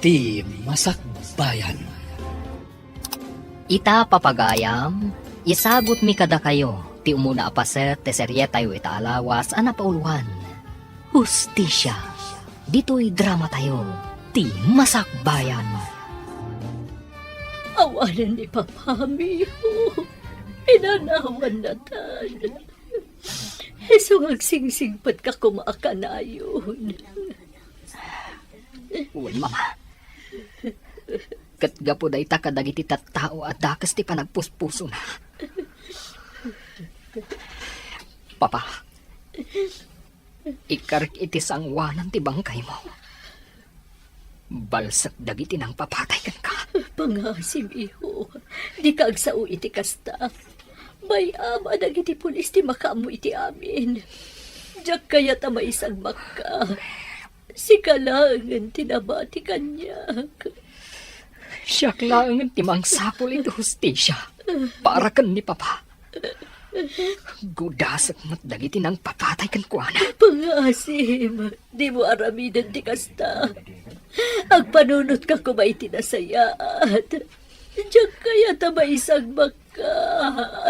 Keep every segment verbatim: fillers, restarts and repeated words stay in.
Ti Masakbayan. Ita, papagayam, isagutmi kadakayo ti umuna a paset ti serietayo ita a lawas a napauluan, Hustisia. Ditoy dramatayo, Ti Masakbayan. Awanen ni Papa, Miho. Inanawannatan. Isu nga agsingsingpet ka koma a kanayon. Wen, Mama. Ket gapu dayta kadagiti tattao a dakes ti panagpuspusona. Papa, ikkarik iti sangoanan ti bangkaymo. Balsek dagiti nangpapatay kenka. Pangaasim, iho. Dika agsao iti kasta. Bay-am a dagiti pulis ti makaammo iti amin. Diak kayat a maisagmakka. Sika laengen ti nabati kaniak. Siak laengen ti mangsapul iti hustisia para ken ni Papa. Gudasek met dagiti nangpapatay kenkuana. Pangaasim, dimo aramiden ti kasta. Agpanunotka koma iti nasayaat. Diak kayat a maisagmakka,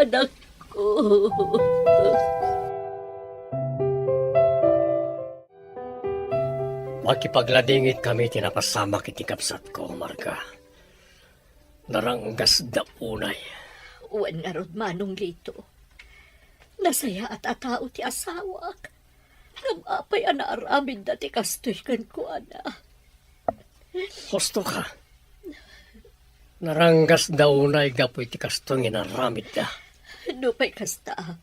anakko. Makipagladingit kami ti napasamak iti kabsatko, Marga. Naranggasda unay. Wen ngarud, Manong Lito. Nasayaat a tao ti asawak. Ngem apay a naaramidda ti kastoy kenkuana? Husto ka. Naranggasda unay gapu iti kastoy nga inaramidda. Nupay kasta,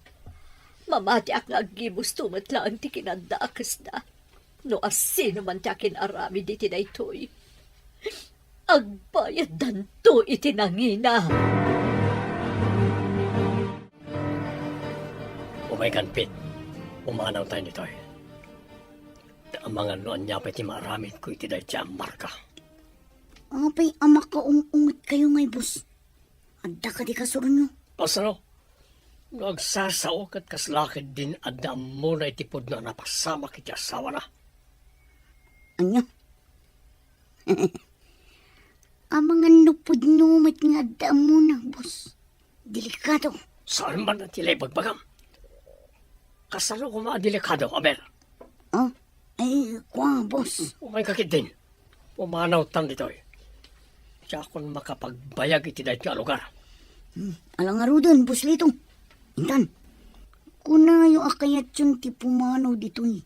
mamatiak nga aggibusto met laeng ti kinadakesda. No asino man ti akin-aramid iti daytoy, agbayaddanto iti nangina. Umaykan, Pete. Pumanawtayo ditoy. Amangan no ania pay ti maaramidko iti daytoy a Marga. Apay a makaung-ungetkayo ngay, boss? Adda kadi kasuronyo? Kasano? No agsasao ket kasla ketdin adda ammona iti pudno a napasamak iti asawana. Ania? Amangan no pudno met nga adda ammona, boss. Delikado. Saan man ti ibagbagam? Kasano koma a delikado, aber? Ah, ay, kua, boss. Umayka ketdin. Pumanawtan ditoy. Diakon makapagbayag iti daytoy a lugar. Hmm, ala ngaruden, Boss Lito. Intan, kunayo a kayatyon ti pumanaw ditoy.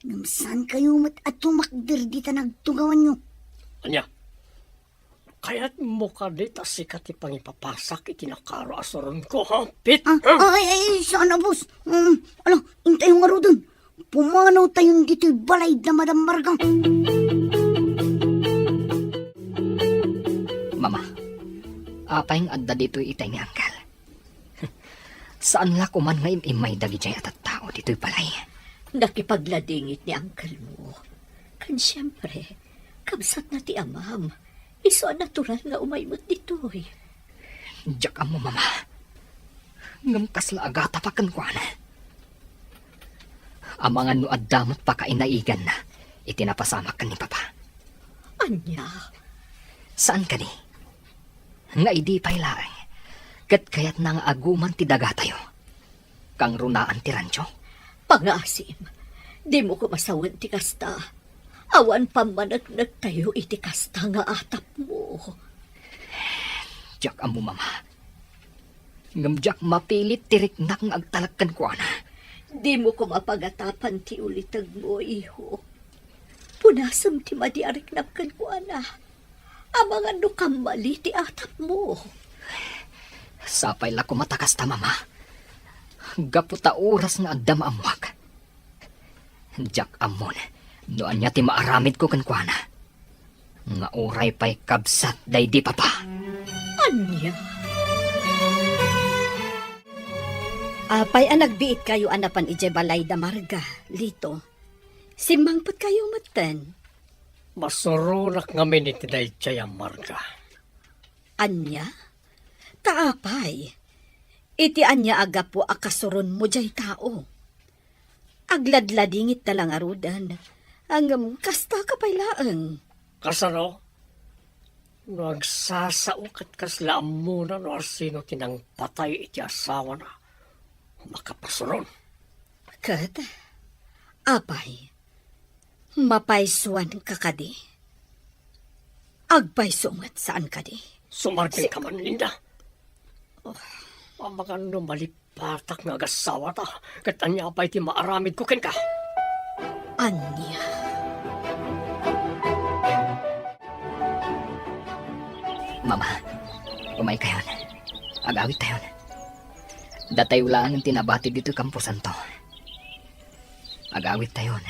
Ngem saankayo met a tumakder dita nagtugawanyo. Ania? Kayatmo kadi ta sika ti pangipapasak iti nakaro a suronko, ha, Pete? Ah, ha? Ay, ay, ay, saan a, boss. Um, ala, intayo ngaruden. Pumanawtayon ditoy balay da Madam Marga. Mama, apay nga adda ditoy itay ni Uncle? Saan la koman nga im-immay dagidiay a tattao ditoy balay? Nakipagladingit ni uncle mo. Ken siempre, kabsatna ti amam. Isu a natural nga umay met ditoy. Diak ammo, Mama. Ngem kasla agatapak kenkuana. Amangan no adda met pakainaiganna iti napasamak ken ni Papa. Ania? Saan kadi? Nga idi pay laeng, ket kayatna nga aguman ti dagatayo. Kangrunaan ti rancho. Pangaasim, dimo koma sawen ti kasta. Awan pammaneknektayo iti kasta nga atapmo. Diak ammo, Mama. Ngem diak mapilit ti riknak nga agtalek kenkuana. Dimo koma pagatapan ti ulitegmo, iho. Punasem ti madi a riknam kenkuana. Amangan no kammali ti atapmo. Sapay la koma ta kasta, Mama. Gapu ta oras nga adda maammoak. Diak ammon no ania ti maaramidko kenkuana. Nga uray pay kabsat daydi Papa. Ania? Apay a nagbiitkayo a napan idiay balay da Marga, Lito? Simmangpetkayo metten. Masuronak ngamin iti daydiay a Marga. Ania? Ta apay? Iti ania a gapu a kasuronmo diay tao? Agladladingit ta la ngaruden, ngem kasta ka pay laeng. Kasano? No agsasao ket kasla ammona no asino ti nangpatay iti asawana, makapasuron. Ket, apay, mapaysuanka kadi? Agpayso met saan kadi? Sumargin ka man, Linda. Oh. Amangan no malipatak nga agasawata, ket ania pay ti maaramidko kenka? Ania? Mama, umaykayon. Agawidtayon. Datayo laeng ti nabati ditoy kamposanto. Agawidtayon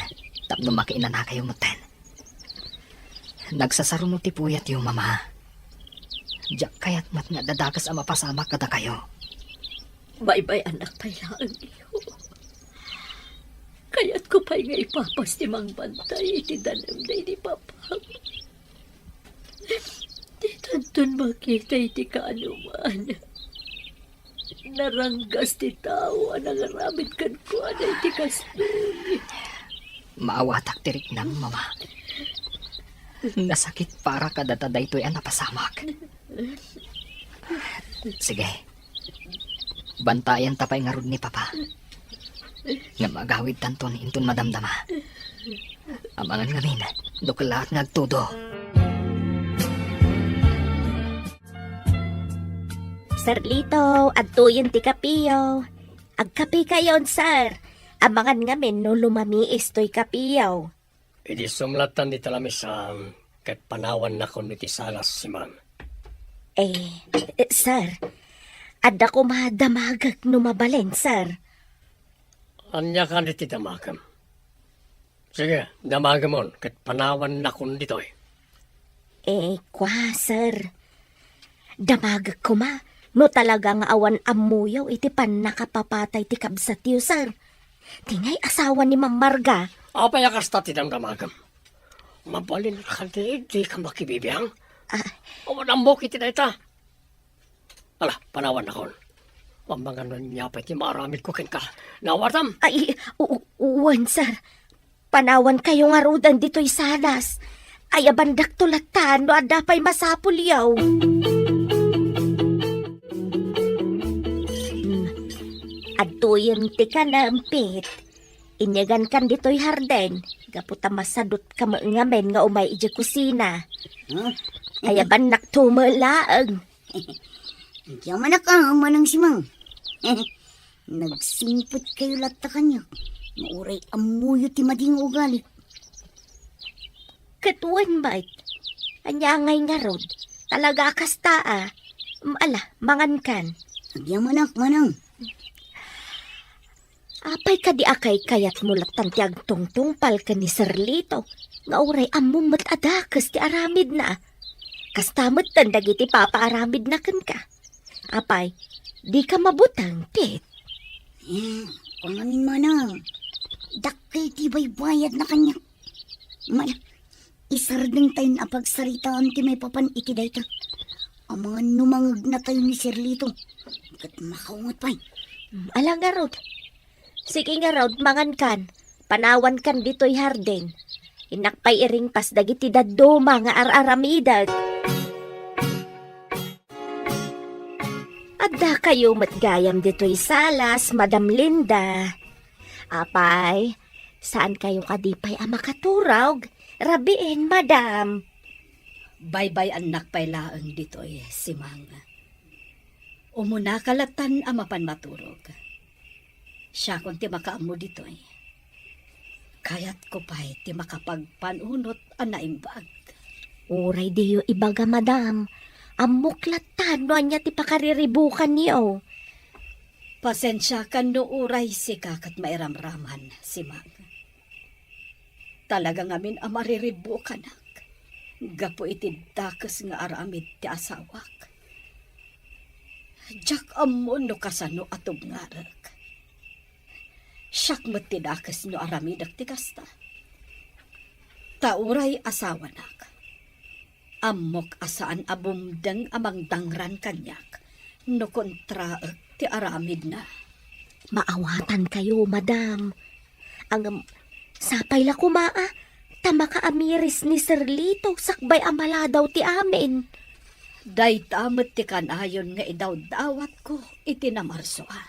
tapno makiinanakayo metten. Nagsasaruno ti puyatyo, Mama. Diak kayat met nga adda dakes a mapasamak kadakayo. Baybay-annak pay laeng, Leo. Kayatko pay nga ipapas ti mangbantay iti danem daydi Papa. Ditanton makita iti kaanoman. Naranggas ti tao a nangaramid kenkuana iti kastoy. Maawatak ti riknam, Mama. Nasakit para kadata daytoy a napasamak. Sige. Bantayanta pay ngarud ni Papa. Ngem agawidtanton inton madamdama. Amangan ngamin, no kellaat nga agtudo. Sir Lito, adtoyen ti kapiyo. Agkapikayon, sir. Amangan ngamin no lumamiis toy kapiyo. Idi sumlatan dita lamisam, ket panawannakon iti salas, Simang. Eh, eh, sir, adda koma damagek no mabalin, sir. Ania kadi ti damagem? Sige, damagemon, ket panawannakon ditoy. Eh, kua, sir. Damagek koma no talaga nga awan ammoyo iti pannakapapatay ti kabsatyo, sir. Ti ngay asawa ni Ma'am Marga. Apay a kasta ti damdamagem? Mabalin kadi dika makibibiang? Ah. Awan ammok iti dayta. Ala, panawannakon. Amangan no ania pay ti maaramidko kenka. Naawatam? Ay, u-, u-, wen, sir. Panawankayo ngaruden ditoy salas. Ayabandakto latta no adda pay masapulyo. Hmm. Adtoyen ti kanem, Pit. Inyagankan ditoy hardin, gapu ta masadutka met ngamin nga umay idiay kusina. Hmm? Ayabannakto met laeng. Diak manak a, Manang Simang. Nagsingpetkayo latta kaniak, nga uray ammoyo ti madi nga ugali. Ket wen met, ania ngay ngarud, talaga a kasta a. Mm, ala, mangankan. Agyamanak, Manang. Apay kadi a kaykayatmo lattan ti agtungtungpal ken ni Sir Lito, nga uray ammom met a dakes ti aramidna? Kasta metten dagiti papaaramidna kenka. Apay, dika mabuteng, Pit? Eh, kungamin, Manang, dakkel ti baybayadna kaniak. Mala, isardengtayon a pagsaritaan ti maipapan iti dayta. Amangan no mangegnatayo ni Sir Lito, ket makaunget pay. Mm, ala ngarud. Sige ngarud, mangankan. Panawankan ditoy hardin. Innak pay iringpas dagiti dadduma nga ar-aramidek. Addakayo met gayam ditoy salas, Madam Linda. Apay, saankayo kadi pay a makaturog? Rabiin, Madam. Baybay-annak pay laeng ditoy, Simang. Umunaka lattan a mapan maturog. Siakon ti makaammo ditoy. Kayatko pay ti makapagpanunot a naimbag. Uray diyo ibaga, Madam. Ammok lattan no ania ti pakariribukanyo. Pasensiakan no uray sika ket mairamraman, Simang. Talaga ngamin a mariribukanak gapu iti dakes nga aramid ti asawak. Diak ammo no kasano a tubngarek. Siak met ti dakes no aramidek ti kasta. Ta uray asawanak, ammok a saan a bumdeng a mangdangran kaniak no kontraek ti aramidna. Maawatankayo, Madam. Ngem, sapay la koma a, ta makaamiris ni Sir Lito sakbay a maladaw ti amin. Dayta met ti kanayon nga idawdawatko iti namarsoa.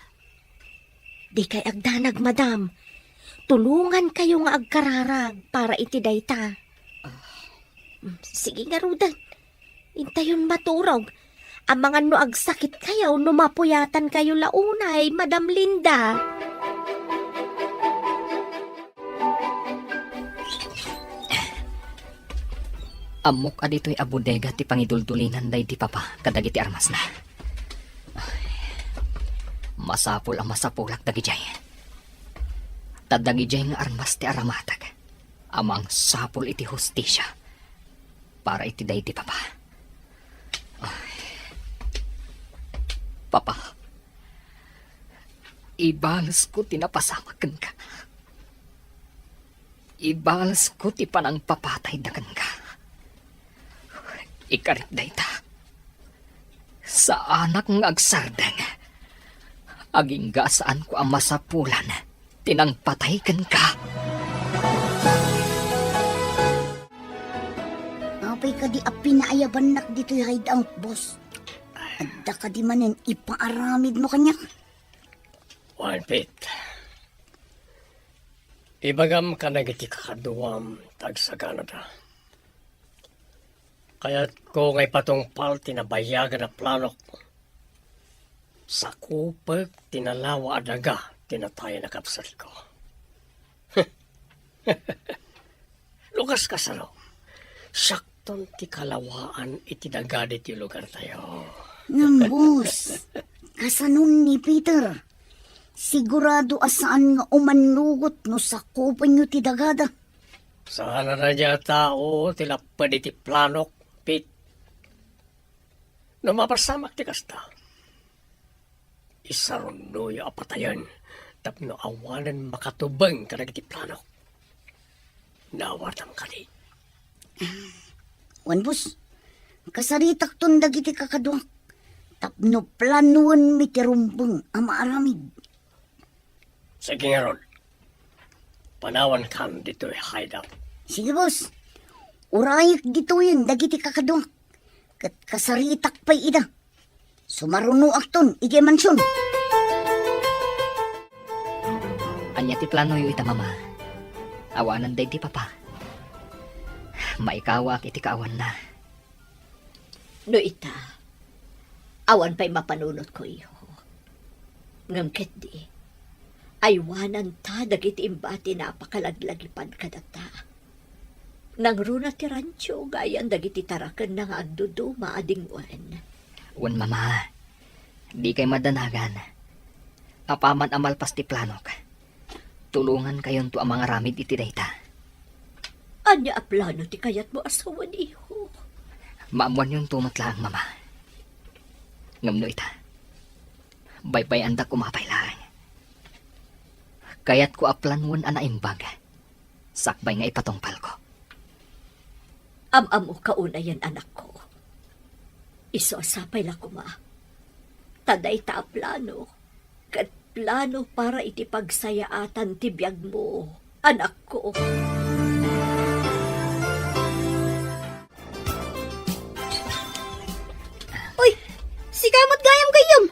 Dikay agdanag, madam. Tulongankayo nga agkararag para iti dayta. Ah. Mm, sige ngaruden. Intayon maturog. Amangan no agsakitkayo no mapuyatankayo la unay, Madam Linda. Ammok a ditoy a bodega ti pangiduldulinan daydi papa kadagiti armasna. Masapul a masapulak dagidiay. Ta dagidiay nga armas ti aramatek a mangsapul iti hustisia para iti daydi papa. Ay. Papa, ibalesko ti napasamak kenka. Ibalesko ti panangpapatayda kenka. Ikarik dayta. Saanak nga agsardeng. Agingga a saanko a masapulan ti nangpatay kenka. Apay kadi a pinaayabannak ditoy hideout, boss? Adda kadi manen ipaaramidmo kaniak? Wen, Pete. Ibagam kadagiti kakaduam ta agsaganada. Kayatko nga ipatungpal ti nabayagan a planok. Sakupek ti nalawa a daga ti natayen a kabsatko. No kas-, kasano, siakton ti kalawaan iti daga ditoy lugartayo. Ngem, boss, kasanon ni Peter? Sigurado a saan nga umannugot no sakupenyo ti dagada. Saan a daydiay a tao ti lapped iti planok, Pete. No mapasamak ti kasta, isarunnoyo a patayen tapno awanen makatubeng kadagiti planok. Naawatam kadi? Wen, boss, kasaritakton dagiti kakaduak tapno planoenmi ti rumbeng a maaramid. Sige ngarud, panawankan ditoy hideout. Sige, boss. Urayek ditoyen dagiti kakaduak, ket kasaritak pay ida. Sumarunoakton idiay mansion. Ania ti planoyo ita, Mama? Awanen daydi papa. Maikawaak iti kaawanna. No ita, awan pay mapanunotko, iho. Ngem ketdi, aywananta dagiti imbati a napakalaglagipan kadata. Nangruna ti rancho gayan dagiti tarakenna nga agduduma a dingwen. Wen, Mama, dikay madanagan. Apaman a malpas ti planok, tulongankayonto a mangaramid iti dayta. Ania a plano ti kayatmo a sawen, iho? Maammoanyonto met laeng, Mama. Ngem no ita, baybay-andak koma pay laeng. Kayatko a planoen a naimbag sakbay nga ipatungpalko. Am-ammoka unayen, anakko. Isu a sapay la koma ta dayta a plano ket plano para iti pagsayaatan ti biagmo, anakko. Uy, sika met gayam, gayyem.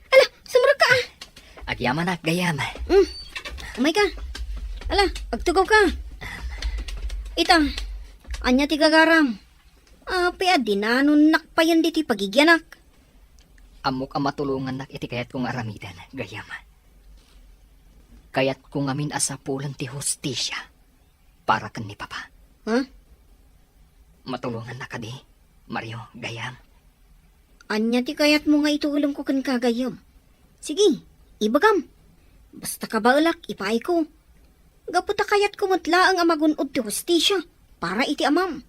Ala, sumrekka, ah. Agyamanak, gayyem. Mm. Umayka. Ala, agtugawka. Ita, ania ti gagaram? Apay a dinanonnak payen ditoy pagigianak? Ammok a matulongannak iti kayatko nga aramiden, gayyem. Kayatko ngamin a sapulen ti hustisia para ken ni Papa. Ha? Matulongannak kadi, Mario, gayyem? Ania ti kayatmo nga itulongko kenka, gayyem? Sige, ibagam. Basta kabaelak, ipaayko. Gapu ta kayatko met laeng a magun-od ti hustisia para iti amam.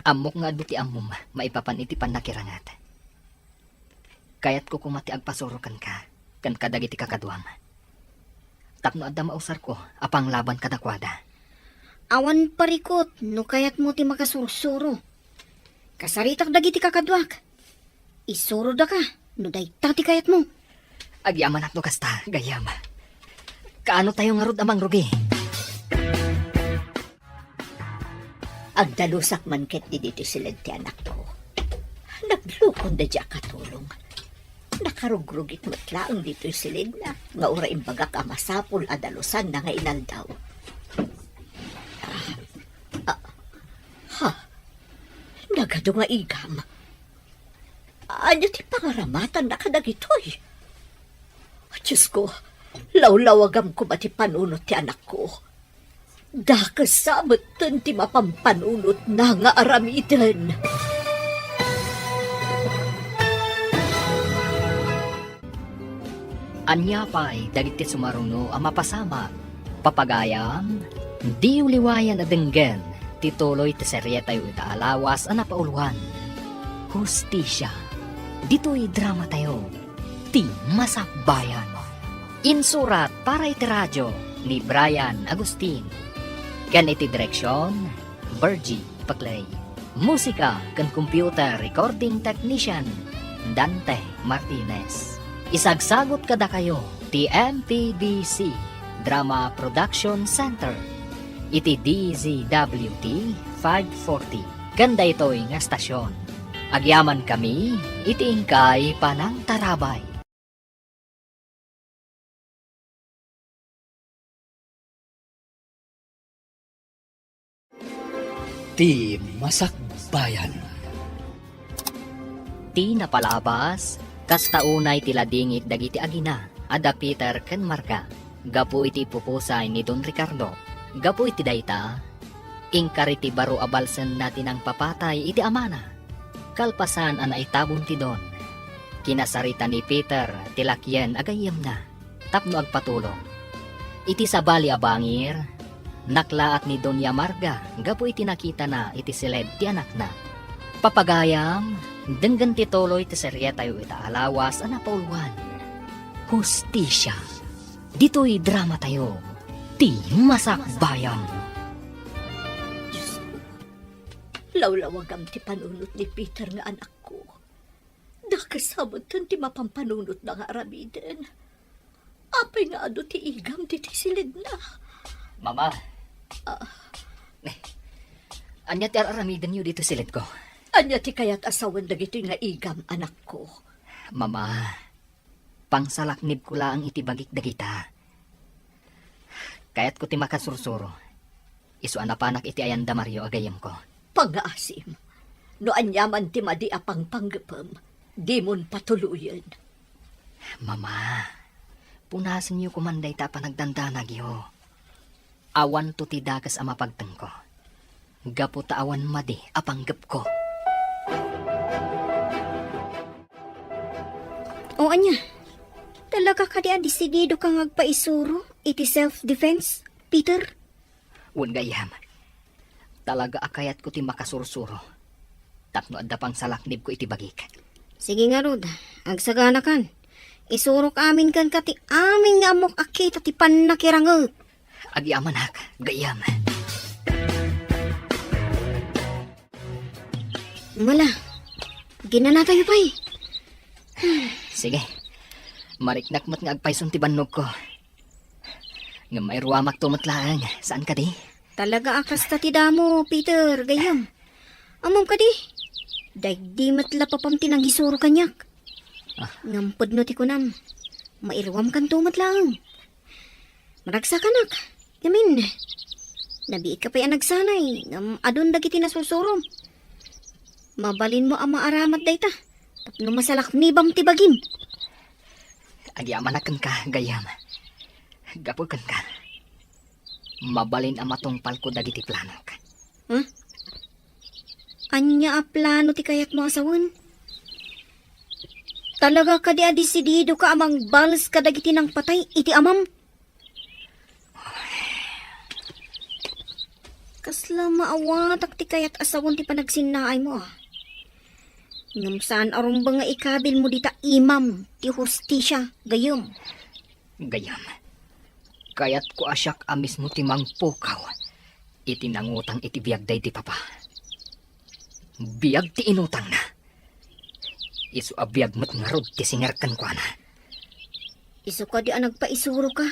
Ammok nga adu ti ammom maipapan iti pannakiranget. Kayatko koma ti agpasuro kenka ken kadagiti kakaduam, tapno adda mausarko a panglaban kadakuada. Awan parikut no kayatmo ti makasursuro. Kasaritak dagiti kakaduak. Isurodaka no dayta ti kayatmo. Agyamanak no kasta, gayyem. Kaano tayo ngarud a mangrugi? Agdalusak man ketdi ditoy siled ti anakko. Naglukon daydi a katulong. Nakarugrugit met laeng ditoy silidna, nga uray imbagak a masapul a dalusanna nga inaldaw. Ah, ah, ha? Nagadu nga igam. Ania ti pangaramatanna kadagitoy? Diosko, lawlawagam koma ti panunot ti anakko. Dakes sa metten ti mapampanunotna nga aramiden. Ania pay dagiti sumaruno a mapasamak? Papagayam, diyo liwayan a denggen ti tuloy ti serietayo ita a lawas a napauluan, Hustisia. Ditoy dramatayo, Ti Masakbayan. Insurat para iti radio ni Brian Agustin. Ken iti direksion, Virgie Paclay. Musika ken computer recording technician, Dante Martinez. Isagsagut kadakayo ti M P B C Drama Production Center iti D Z W T five forty. Ken daytoy nga estasion, agyamankami iti inkay panangtarabay. Ti Masakbayan. Ti napalabas, kasta unay ti ladingit dagiti agina a da Peter ken Marga gapu iti ipupusay ni Don Ricardo. Gapu iti dayta, inkari ti baro a balsenna ti nangpapatay iti amana. Kalpasan a naitabon ti Don, kinasarita ni Peter ti lakien a gayyemna tapno agpatulong. Iti sabali a bangir, naklaat ni Doña Marga gapu iti nakitana iti siled ti anakna. Papagayam, denggen ti tuloy ti serietayo ita a lawas a napauluan, Hustisia. Ditoy dramatayo, Ti Masakbayan. Diosko, lawlawagam ti panunot ni Peter nga anakko. Dakes sa metten ti mapampanunotna nga aramiden. Apay nga adu ti igam ditoy silidna? Mama. Ah. Eh, ania ti ar-aramidenyo ditoy silidko? Ania ti kayat a sawen dagitoy nga igam, anakko? Mama, pangsalaknibko laeng iti bagik dagita. Kayatko ti makasursuro. Isu a napanak iti ayan da Mario a gayyemko. Pangngaasim. No aniaman ti madi a pangpanggepem, dimon patuloyen. Mama, punasenyo koman dayta a panagdandanagyo. Awanto ti dakes a mapagtengko, gapu ta awan madi a panggepko. O ania, talaga kadi a desididoka nga agpaisuro iti self-defense, Peter? Wen gayyem, talaga a kayatko ti makasursuro tapno adda pangsalaknibko iti bagik. Sige ngarud, agsaganakan. Isurok amin kenka ti amin nga ammok a kita ti pannakiranget. Agyamanak, gayyem. Mala, ginanatayo pay. Sige. Mariknak met nga agpayson ti bannogko. Ngem mairuamakto met laeng, saan kadi? Talaga a kasta ti damo, Peter, gayyem. Ammom kadi? Daydi met la papam ti nangisuro kaniak. Ah. Ngem pudno ti kunam, mairuamkanto met laeng. Maragsakanak. Ngamin, nabiit ka pay a nagsanay, ngem adun dagiti nasursurom. Mabalinmo a maaramat dayta, tapno masalaknibam ti bagim. Agyamanak kenka, gayyem. Gapu kenka, mabalin a matungpalko dagiti planok. Huh? Ania a plano ti kayatmo a sawen? Talaga kadi a desididoka a mangbales kadagiti nangpatay iti amam? Kasla maawatak ti kayat a sawen ti panagsinnaaymo, a. Ngem saan a rumbeng nga ikabilmo dita imam ti hustisia, gayyem. Gayyem, kayatko a siak a mismo ti mangpukaw iti nangutang iti biag daydi papa. Biag ti inutangna. Isu a biag met ngarud ti singer kenkuana. Isu kadi a nagpaisuroka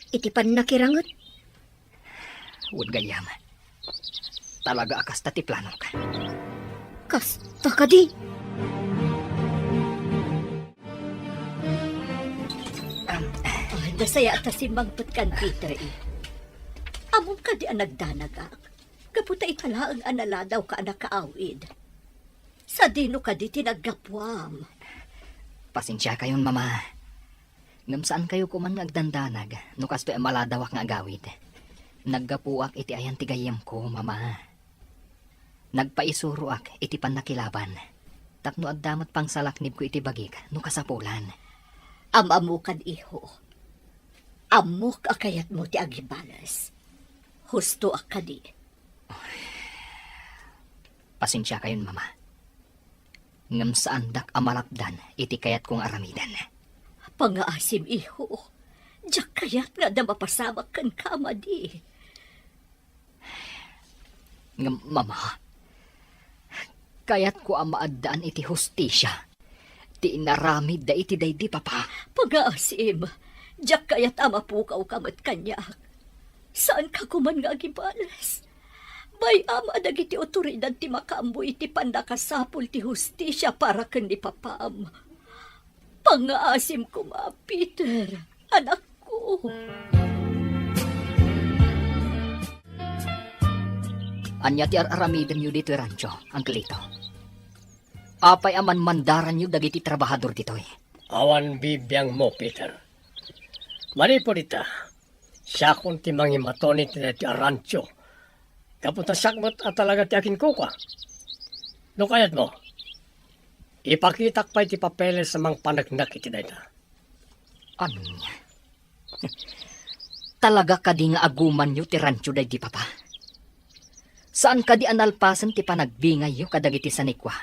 iti pannakiranget? Wen gayyem, talaga a kasta ti planok. Kasta kadi? Nasayaat a simmangpetkan, Peter, eh. Ammom kadi a nagdanagak? Gapu ta ita laeng a naladawka a nakaawid. Sadino kadi ti naggapuam? Pasensiakayon, Mama. Ngem saankayo koman nga agdandanag no kastoy a maladawak nga agawid. Naggapuak iti ayan ti gayyemko, Mama. Nagpaisuroak iti pannakilaban, tapno adda met pangsalaknibko iti bagik no kasapulan. Am-ammokan, iho. Ammok a kayatmo ti agibales. Hustoak kadi. Pasensiakayon, Mama. Ngem saandak a malapdan iti kayatko nga aramiden. Pangngaasim, iho. Diak kayat nga adda mapasamak kenka a madi. Ngem, Mama, kayatko a maaddaan iti hustisia ti inaramidda iti daydi papa. Pangngaasim, diak kayat a mapukawka met kaniak. Saanka koman nga agibales. Bay-am a dagiti otoridad ti makaammo iti pannakasapul ti hustisia para ken ni papam. Pangngaasim koma, Peter, anakko. Ania ti ar-aramidenyo ditoy rancho, Uncle Lito? Apay a manmandaranyo dagiti trabahador ditoy? Awan bibiangmo, Peter. Manipud ita, siakon ti mangimaton iti daytoy a rancho. Gapu ta siak met a talaga ti akinkukua. No kayatmo, ipakitak pay ti papeles a mangpaneknek iti dayta. Ania? Talaga kadi nga agumanyo ti rancho daydi papa? Saan kadi a nalpasen ti panagbingayyo kadagiti sanikua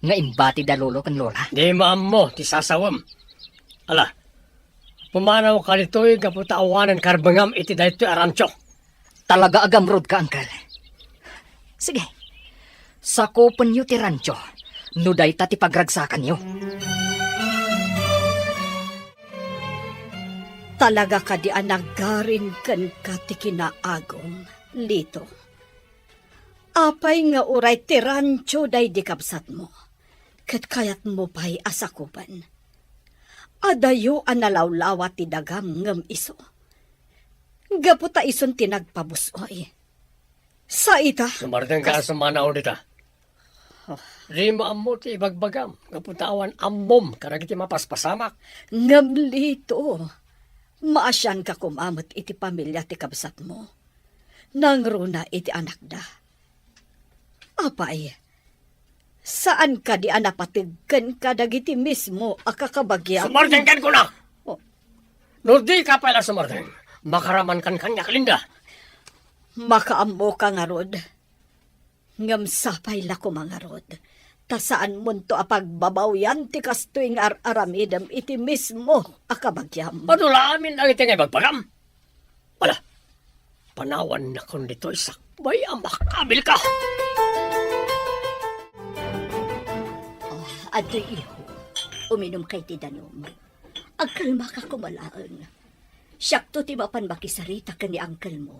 nga imbati da lolo ken lola? Dimo ammo ti sasawem. Ala, pumanawka ditoy gapu ta awanen karbengam iti daytoy a rancho. Talaga a gamrodka, Uncle. Sige, sakupenyo ti rancho no dayta ti pagragsakanyo. Talaga kadi a nagarin kenka ti kinaagum, Lito? Apay nga uray ti rancho daydi kabsatmo, ket kayatmo pay a sakupen? Adayo a nalawlawa ti dagam ngem isu. Gapu ta isun ti nagpabus-oy. Sa ita? Sumardengka a kas- sumanaw dita. Oh. Dimo ammo ti ibagbagam, gapu ta awan ammom kadagiti mapaspasamak. Ngem Lito, maasianka koma met iti pamilia ti kabsatmo. Nangruna iti anakda. Apay, saan kadi a napateg kenka dagiti mismo a kakabagiam? Sumardengkan kuna! Oh. No dika pay la sumardeng, makaramankan kaniak, Linda. Makaammoka ngarud. Ngem sapay la koma ngarud, ta saanmonto a pagbabawian ti kastoy nga ar-aramidem iti mismo a kabagiam. Adu la amin dagiti nga ibagbagam. Ala, panawannakon ditoy sakbay a makabilka. Ah, adtoy, iho. Uminumka iti danum. Agkalmaka koma laeng. Siakto ti mapan makisarita ken ni uncle mo.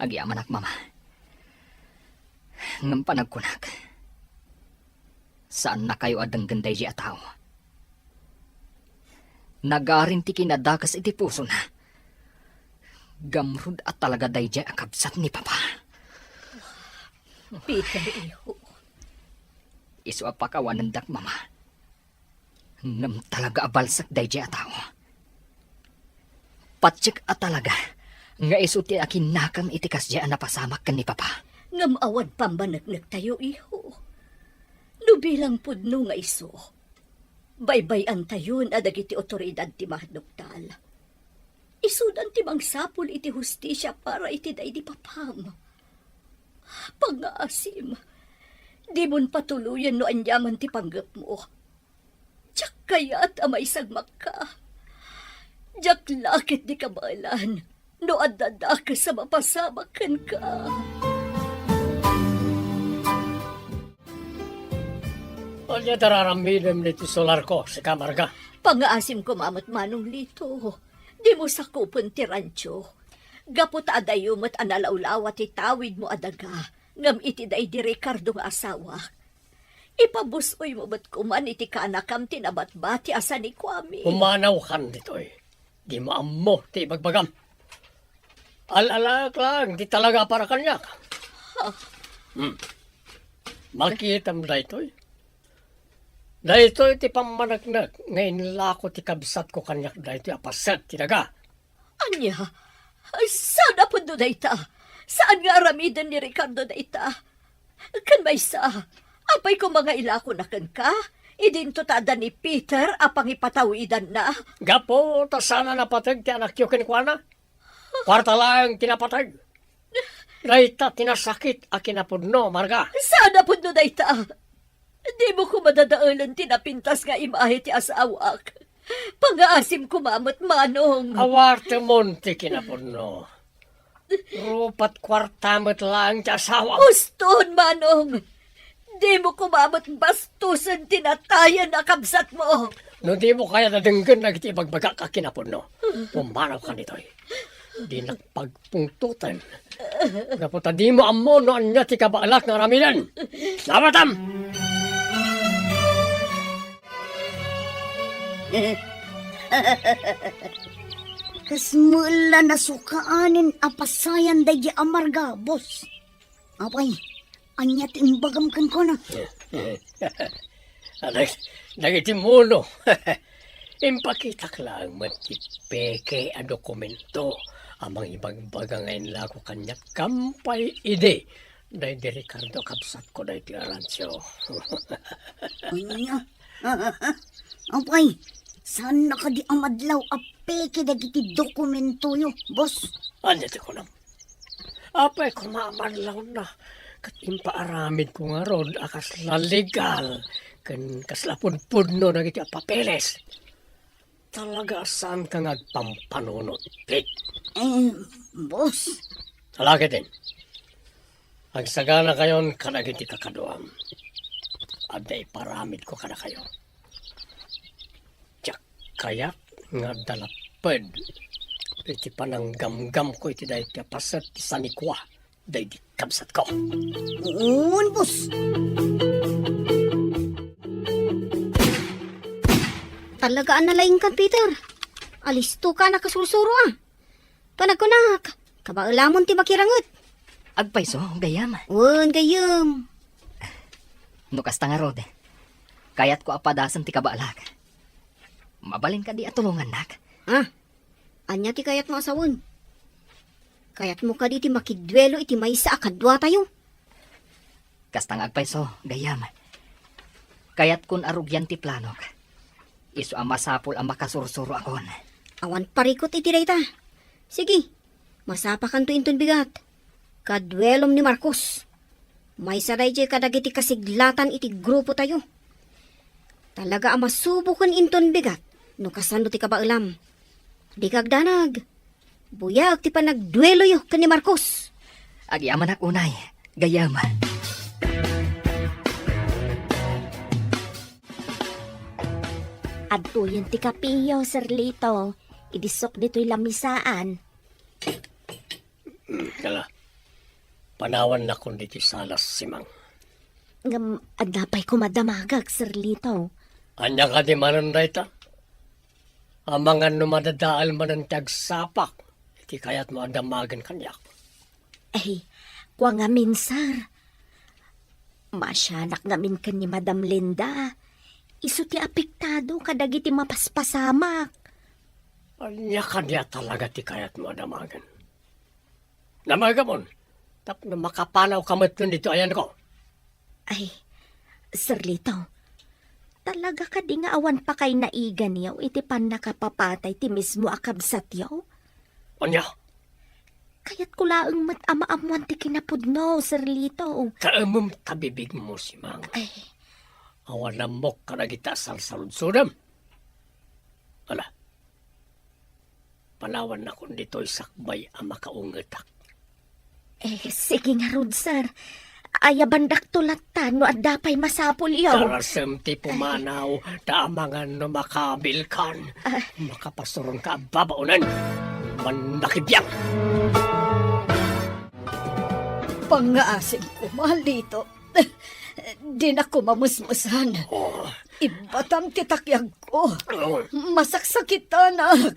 Agyamanak, Mama. Ngem panagkunak, saannakayo a denggen daydiay a tao. Nagarin ti kinadakes iti pusona. Gamrud a talaga daydiay a kabsat ni Papa. Peter, iho. Isu a pakawanendak, Mama. Ngem talaga a balsek daydiay a tao. Patiek a talaga nga isu ti akinnakam iti kasdiay a napasamak ken ni Papa. Ngem awan pammaneknektayo, iho. No bilang pudno nga isu, baybay-antayon a dagiti otoridad ti maduktal. Isudan ti mangsapul iti hustisia para iti daydi papam. Pangngaasim, dimon patuloyen no aniaman ti panggepmo. Diak kayat a maisagmakka. Diak la ketdi kabaelan no adda dakes a mapasamak kenka. Ania ti ar-aramidem iti solarko, sika, Marga? Pangngaasim koma met, Manong Lito. Dimo sakupen ti rancho. Gapu ta adayo met a nalawlawa ti tawidmo a daga, ngem iti daydi Ricardo nga asawak. Ipabus-oymo met koman iti kanakam ti nabatbati a sanikuami. Pumanawkan ditoy. Dimo ammo ti ibagbagam. Al-alaak laeng ti talaga para kaniak. Ha? Hmm. Makitam daytoy. Daytoy ti pammaneknek nga inlako ti kabsatko kaniak daytoy a paset ti daga. Ania? Saan a pudno dayta? Saan nga aramiden ni Ricardo dayta? Ken maysa, apay koma nga ilakona kenka? Idinto ta adda ni Peter a pangipatawidanna. Gapu ta saan a napateg ti anakyo kenkuana. Kuarta laeng ti napateg. Dayta ti nasakit a kinapudno, Marga. Saan a pudno dayta? Dimo koma dadaelen ti napintas nga imahe ti asawak. Pangaasim koma met, Manong. Awartemon ti kinapudno. Rupat kuarta met laeng ti asawam. Uston, Manong! Dimo koma met bastosen ti natayen a kabsatmo. No dimo kayat a denggen dagiti ibagbagak a kinapudno, pumanawkan ditoy. Dinak pagpungtoten. Gapu ta dimo ammo no ania ti kabaelak nga aramiden. Nabatam! Kasla met la nasukaanen a pasayan daydi a Marga, boss. Apay, ania ti imbagam kenkuana? Anak, dagiti muno. Impakitak laeng met ti peke a dokumento a mangibagbaga nga inlako kaniak gapu idi daydi Ricardo a kabsatko daydi Arancio. Ania? Apay, saan na kadi a madlaw a peke dagiti dokumentoyo, boss? Ania ti kunam? Apay koma a madlawna ket impaaramidko ngarud a kasla legal ken kasla pudpudno dagiti a papeles. Talaga a saanka nga agpampanunot, Pete. Eh, boss. Ala ketdin. Agsaganakayon kadagiti kakaduam. Adda iparamidko kadakayo. Diak kayat nga adda lapped iti pananggamgamko iti daytoy a paset ti sanikua daydi kabsatko. Wen, boss. Talaga a nalaingkan, Peter. Alistoka a nakasursuro, a. Panagkunak, kabaelamon ti makiranget. Agpayso, gayyem. Wen, gayyem. No kasta ngarud, kayatko a padasen ti kabaelak. Mabalin kadi a tulongannak? Ah, ania ti kayatmo a sawen? Kayatmo kadi ti makiduelo iti maysa a kaduatayo? Kasta nga agpayso, gayyem. Kayatkon a rugian ti planok. Isu a masapul a makasursuro akon. Awan parikut iti dayta. Sige, masapakanto inton bigat. Kaduelom ni Marcos. Maysa daydiay kadagiti kasiglatan iti grupotayo. Talaga a masuboken inton bigat no kasano ti kabaelam. Dika agdanag. Buyaek ti panagdueloyo ken ni Marcos. Agyamanak unay, gayyem. Adtoyen ti kapiyo, Sir Lito. Idi sok ditoy lamisaan. Kala, panawannakon ditoy salas, Simang. Ngem adda pay koma damagek, Sir Lito. Ania kadi manen dayta? Amangan no madadael manen ti agsapak iti kayatmo a damagen kaniak. Ay, kua ngamin, sir. Maasianak ngamin ken ni Madam Linda. Isu ti apektado kadagiti mapaspasamak. Ania kadi a talaga ti kayatmo a damagen? Damagamon, tapno makapanawka metten ditoy ayanko. Ay, Sir Lito, talaga kadi nga awan pakay naiganyo iti pannakapapatay ti mismo a kabsatyo? Ania? Kayatko laeng met a maammoan ti kinapudno, Sir Lito. Kaemem ta bibigmo, Simang. Ay. Awan ammok kadagita a sarsarudsodem. Ala, panawannakon ditoy sakbay a makaungetak. Eh, sige ngarud, sir. Ayabandakto latta no adda pay masapulyo. Darasem ti pumanaw, ta amangan no makabilkan. Ah. Makapasuronka a babaonen. Mannakibiang. Pangngaasim koma, Lito. Dinak koma musmusan. Oh. Ibbatam ti takyagko. Oh. Masaksakitanak.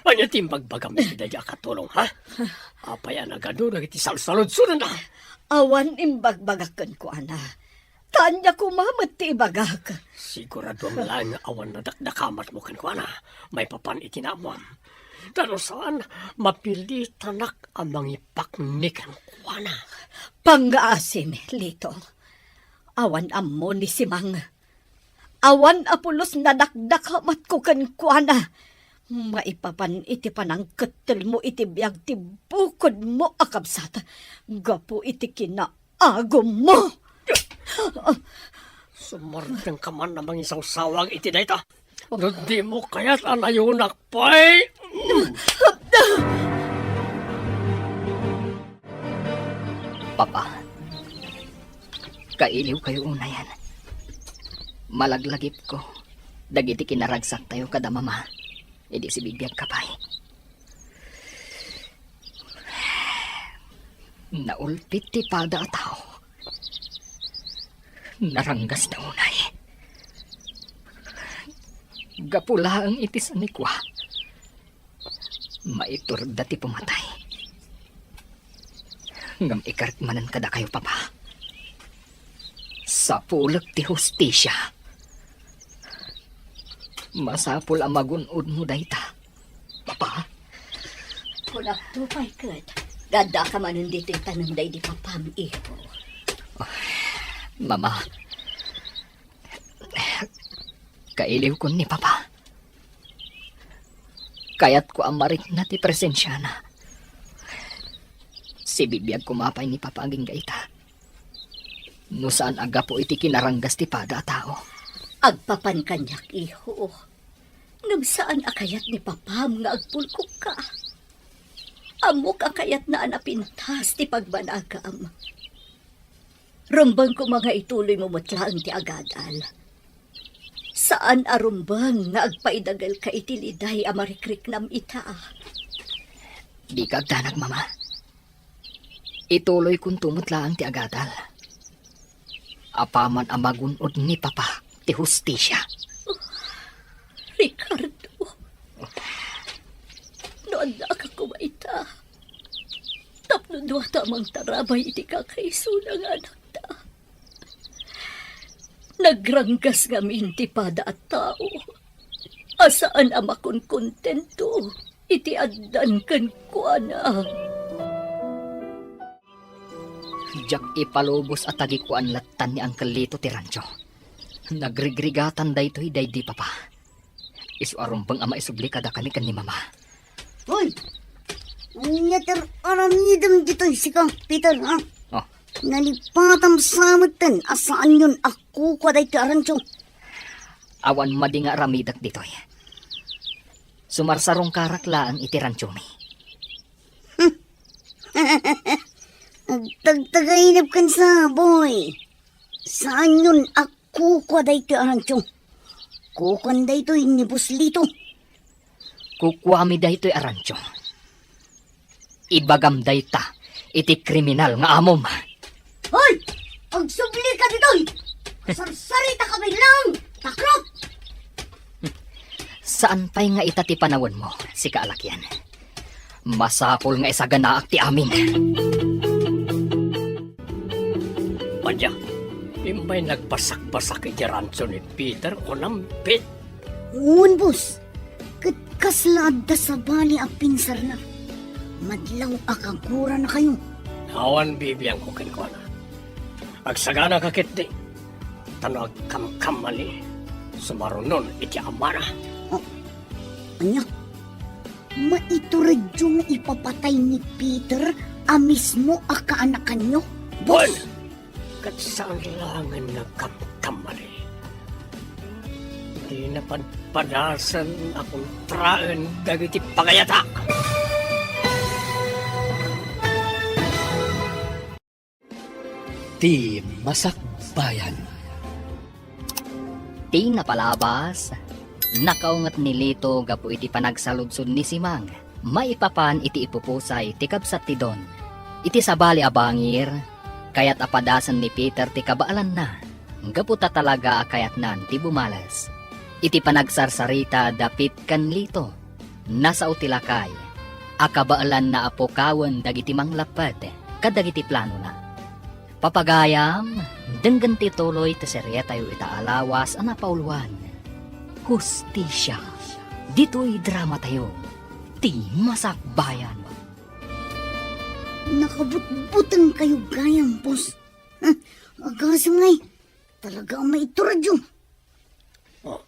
Ania ti imbagbagam iti daydi a katulong, ha? Apay a nagadu dagiti salsaludsodanna? Awan imbagbagak kenkuana. Ta ania koma met ti ibagak? Siguraduam laeng nga awan nadakdakamatmo kenkuana maipapan iti naammoam. Ta no saan, mapilitanak a mangipakni kenkuana. Pangngaasim, Lito. Awan ammo ni Simang. Awan a pulos nadakdakamatko kenkuana. Maipapan iti panangkettelmo iti biag ti bukodmo a kabsat gapu iti kinaagummo. Sumardengka man a mangisawsawag iti dayta. No dimo kayat a nayonak pay. Papa, kailiwkayo unayen. Malaglagipko dagiti kinaragsaktayo kada mama idi sibibiagka pay. Naulpit ti pada a tao. Naranggasda unay. Gapu laeng iti sanikua, maiturda ti pumatay. Ngem ikarik manen kadakayo, Papa. Sapulek ti hustisia. Masapul a magun-odmo dayta, Papa. Kunakto pay ket, nga addaka manen ditoy tanem daydi papam, iho. Mama, kailiwkon ni Papa. Kayatko a marikna ti presensiana. Sibibiag koma pay ni Papa agingga ita. No saan a gapu iti kinaranggas ti pada a tao. Agpapan kaniak, iho. Ngem saan a kayat ni Papam nga agpulkokka. Ammok a kayatna a napintas ti pagbanagam. Rumbeng koma nga ituloymo met laeng ti agadal. Saan a rumbeng nga agpaidagelka iti liday a marikriknam ita. Dika agdanag, Mama. Ituloykonto met laeng ti agadal. Apaman a magun-od ni Papa ti hustisia. Ricardo, no addaka koma ita, tapno duata a mangtarabay iti kakaisuna nga anakta. Nagranggas ngamin ti pada a tao a saan a makonkontento iti addan kenkuana. Diak ipalubos a tagikuan lattan ni Uncle Lito ti rancho. Nagrigrigatan daytoy daydi Papa. Isu a rumbeng a maisubli kadakami ken ni Mama. Hoy! Ania ti aramidem ditoy sika, Peter, ha? Oh. Nalipatam sa metten a saanyon a kukua daytoy a rancho. Awan madi nga aramidek ditoy. Sumarsarungkarak laeng iti ranchomi. Agtagtagainep ken sa, boy. Saanyon a kukua daytoy a rancho. Kukuan daytoy ni Boss Lito. Kukuami daytoy a rancho. Ibagam dayta iti kriminal nga amom. Hoy! Agsubli ka ditoy! Sarsarita ka bilang! Takrot! Saan pay nga ita ti panawenmo, sika a lakian. Masapul nga isaganaak ti amin. Ania, imbay nagbasak-basak iti rancho ni Peter, kunam, Pete? Wen, boss. Ket kasla adda sabali a pinsarna. Madlaw a kaguranakayo. Awan bibiangko kenkuana. Agsaganaka ketdi. Ta no agkamkamali, sumarunon iti amana. Oh, ania? Maituredyo nga ipapatay ni Peter a mismo a kaanakanyo, boss? Wen, ket saan laengen nga agkamkamali. Dina padpadasen a kontraen dagiti pangayatak. Ti Masakbayan. Ti napalabas, nakaunget ni Lito gapu iti panagsaludsod ni Simang maipapan iti ipupusay ti kabsat ti Don. Iti sabali a bangir, Kayat a padasen ni Peter ti kabaelanna, gapu ta talaga a kayatnan ti bumales. Iti panagsarsarita da Pete ken Lito, nasao ti lakay a kabaelanna a pukawen dagiti manglappet kadagiti planona. Papagayam, denggen ti tuloy ti serietayo ita a lawas a napauluan, Hustisia. Ditoy dramatayo, ti Masakbayan. Nakabutbuteng kayo gayam, boss. Huh, agasem ngay. Talaga ang maituradyo. Oh,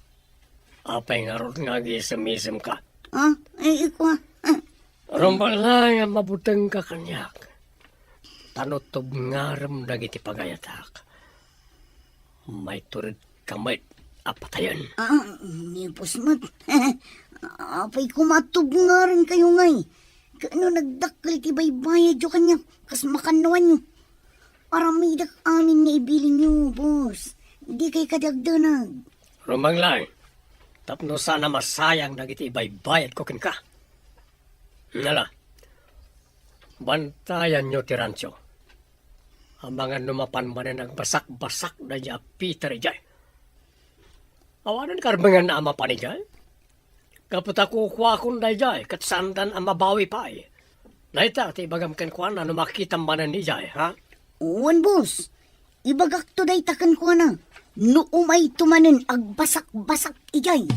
apay ngarud nga agisem-isem ka? Ah, ay, ikwa. Huh. Rumbeng laeng a mabuteng ka kaniak. Ta no tubngarem dagiti pagayatak, maitured ka met a patayen. Ah, ni boss met. Apay koma tubngaren kayo ngay. Kano nagdakkel ti baybayadyo kaniak, kas makannuanyo. Aramidak amin nga ibilinyo, boss. Di kay kadagdanag. Rumbeng laeng, tapno saan a masayang dagiti ibaybayadko kenka. Nala, bantayanyo ti rancho. Amangan no mapan manen agbasakbasak daydiay a Peter idiay. Awanen karbenganna a mapan idiay. Gapu ta kukuakon daydiay ket saandan a mabawi pay. Dayta ti ibagam kenkuana no makitam manen idiay, ha? Wen, boss. Ibagakto dayta kenkuana. No umayto manen agbasakbasak idiay.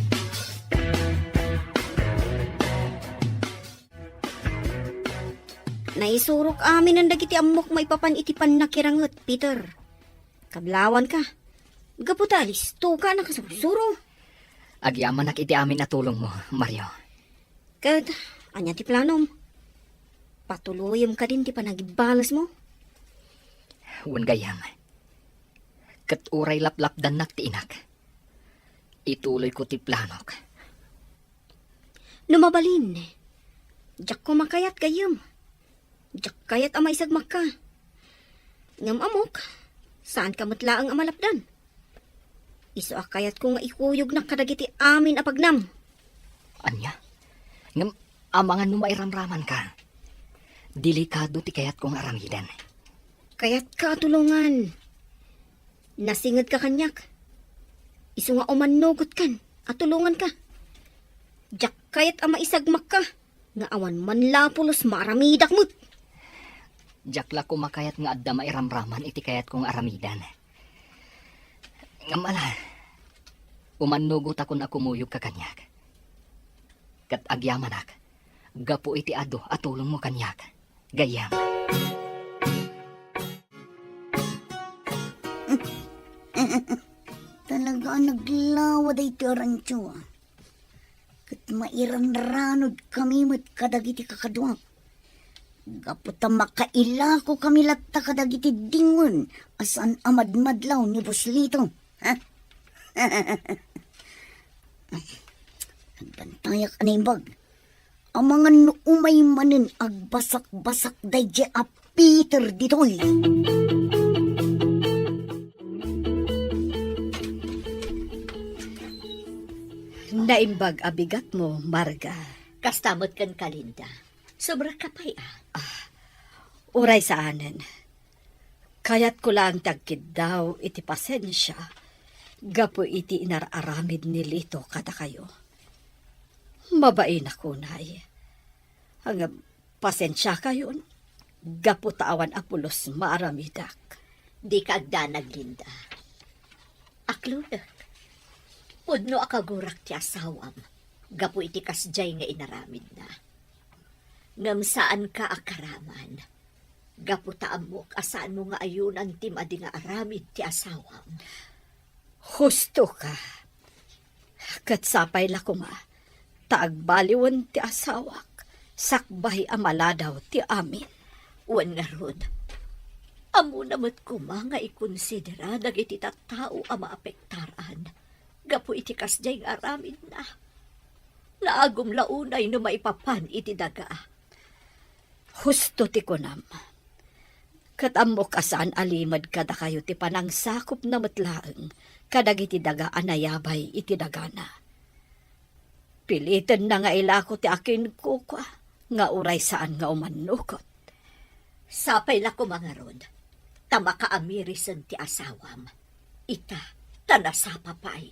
Naisurok aminen dagiti ammok maipapan iti pannakiranget, Peter. Kablawanka. Gapu ta alistoka a nakasursuro. Agyamanak iti amin a tulongmo, Mario. Ket, ania ti planom? Patuloyem kadin ti panagibbalesmo? Wen gayyem. Ket uray laplapdannak ti inak, ituloyko ti planok. No mabalin, diak koma kayat gayyem. Diak kayat a maisagmakka. Ngem ammok, saanka met laeng a malapdan. Isu a kayatko nga ikuyognak kadagiti amin a pagnam. Ania? Ngem amangan no mairamramanka. Delikado ti kayatko nga aramiden. Kayatka a tulongan. Nasingedka kaniak. Isu nga umannogotkan a tulonganka. Diak kayat a maisagmakka nga awan man la a pulos maaramidak met. Diak la koma kayat nga adda mairamraman iti kayatko nga aramiden. Ngem ala, umannogotakon a kumuyogka kaniak. Ket agyamanak gapu iti adu a tulongmo kaniak, gayyem. Talaga a naglawa daytoy a rancho, a. Ket mairanranod kami met kadagiti kakaduak. Gapu ta makailako kami latta kadagiti dingwen a saan a madmadlaw ni Boss Lito. Ha? Agbantayak a naimbag. Amangan no umay manen agbasakbasak daydiay a Peter ditoy. Naimbag a bigatmo, Marga. Kasta met kenka, Linda. Sobra ka pay, a. Ah, uray saanen. Kayatko laeng ti agkiddaw iti pasensia gapu iti inar-aramid ni Lito kadakayo. Mabainak unay. Ngem pasensiakayon gapu ta awan a pulos maaramidak. Dika agdanag, Linda. Aklodek. Pudno a kagurak ti asawam gapu iti kasdiay nga inaramidna. Ngem saanka a karaman. Gapu ta ammok a saanmo nga ayunan ti madi nga aramid ti asawam. Hustoka. Ket sapay la koma ta agbaliwen ti asawak sakbay a maladaw ti amin. Wen ngarud, ammona met koma nga ikonsidera dagiti tattao a maapektaran gapu iti kasdiay nga aramidna. Naagum la unay no maipapan iti daga. Husto ti kunam. Ket ammok a saan a limed kadakayo ti panangsakupna met laeng kadagiti daga a nayabay iti dagana. Pilitenna nga ilako ti akinkukua nga uray saan nga umannugot. Sapay la koma ngarud. a makaamirisen ti asawam. Ita, ta nasapa pay.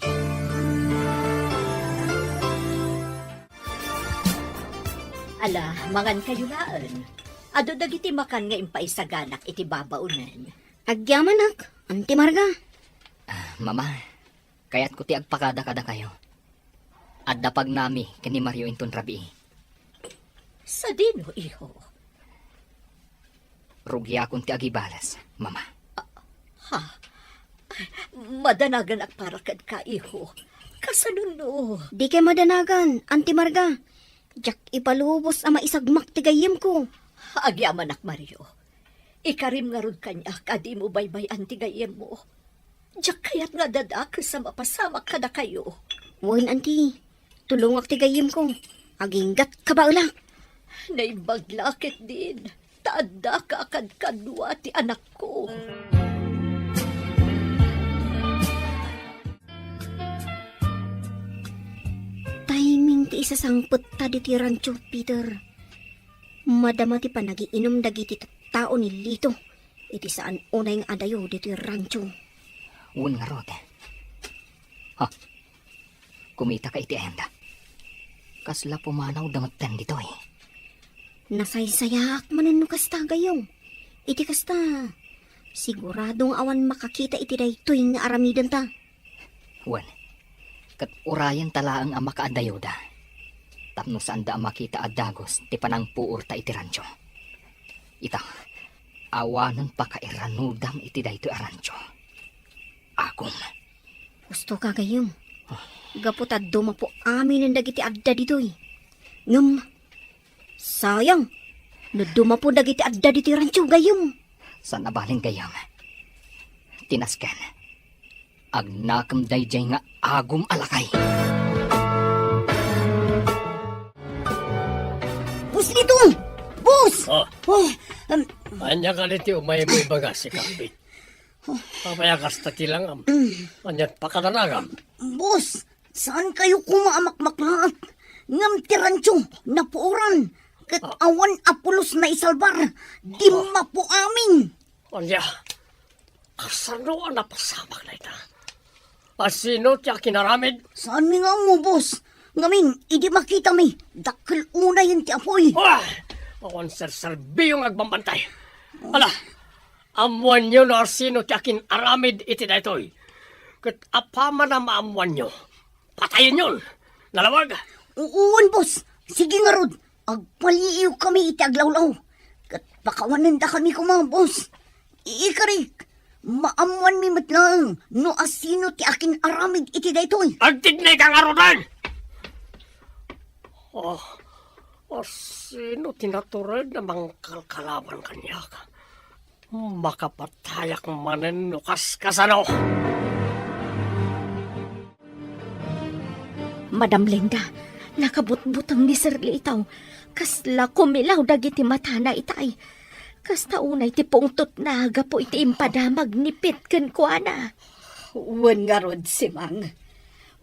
Ala, mangankayo laeng. Adu dagiti makan nga impaisaganak iti babaonen. Agyamanak, Auntie Marga. Ah, Mama, kayatko ti agpakada kadakayo. Adda pagnami ken ni Mario inton rabii. Sadino, iho? Rugiakon ti agibales, Mama. Ha? Madanaganak para kenka, iho. Kasano no? Dikay madanagan, Auntie Marga. Diak ipalubos a maisagmak ti gayyemko. Agyamanak, Mario. Ikarim ngarud kaniak a dimo baybay-an ti gayyemmo. Diak kayat nga adda dakes a mapasamak kadakayo. Wen, Auntie. Tulongak ti gayyemko. Aginggat kabaelak. Naimbag la ketdin, ta addaka a kadkadua ti anakko. Timing ti isasangpetta ditoy rancho, Peter. Madama ti panagiinum dagiti tattao ni Lito iti saan unay nga adayo ditoy rancho. Wen ngarud. Ha? Kumitaka iti ayanda. Kasla pumanawda metten ditoy. Nasaysayaak manen no kasta, gayyem. Iti kasta, sigurado nga awan makakita iti daytoy nga aramidenta. Wen, ket urayenta laeng a makaadayoda. Tapno saanda a makita a dagus ti panangpuorta iti rancho. Ita, awanen pakairanudam iti daytoy a rancho. Agum. Husto ka, gayyem. Gapu ta dumapo aminen dagiti adda ditoy. Ngem, sayang, no dumapo dagiti adda ditoy rancho, gayyem. Saan a bale, gayyem. Ti nasken, agnakem daydiay nga agum a lakay. Boss Lito! Boss! Ah. Oh, um, Ania kadi ti umaymo ibaga, si Kapit? Apay a kasta ti langam? Ania ti pakadanagam? Boss, saankayo koma a makmaknaat? Ngem ti rancho, napuoran. Ket awan a pulos naisalbar. Dimmapo amin. Ania? Kasano a napasamak dayta? A sino ti akinaramid? Saanmi nga ammo, boss. Ngamin, idi makitami, dakkel unayen ti apuy. Ah! Awan serserbiyo nga agbambantay. Ala, ammoanyo no asino ti akin-aramid iti daytoy. Ket apaman a maammoanyo, patayenyon. Nalawag? Uwan, boss. Sige ngarud, agpaliiwkami iti aglawlaw. Ket pakawanendakami koma, boss. Ikarik, maammoanmi met laeng no asino ti akin-aramid iti daytoy. Agtignay ka ngaruden! Oh, asino ti natured a mangkalkalaban kaniak? Makapatayak manen no kaskasano. Madam Linda, nakabutbuteng ni Sir Lito. Kasla kumilaw dagiti matana itay. Kasta unay ti pungtotna gapu iti impadamag ni Pete kenkuana. Wen ngarud, Simang.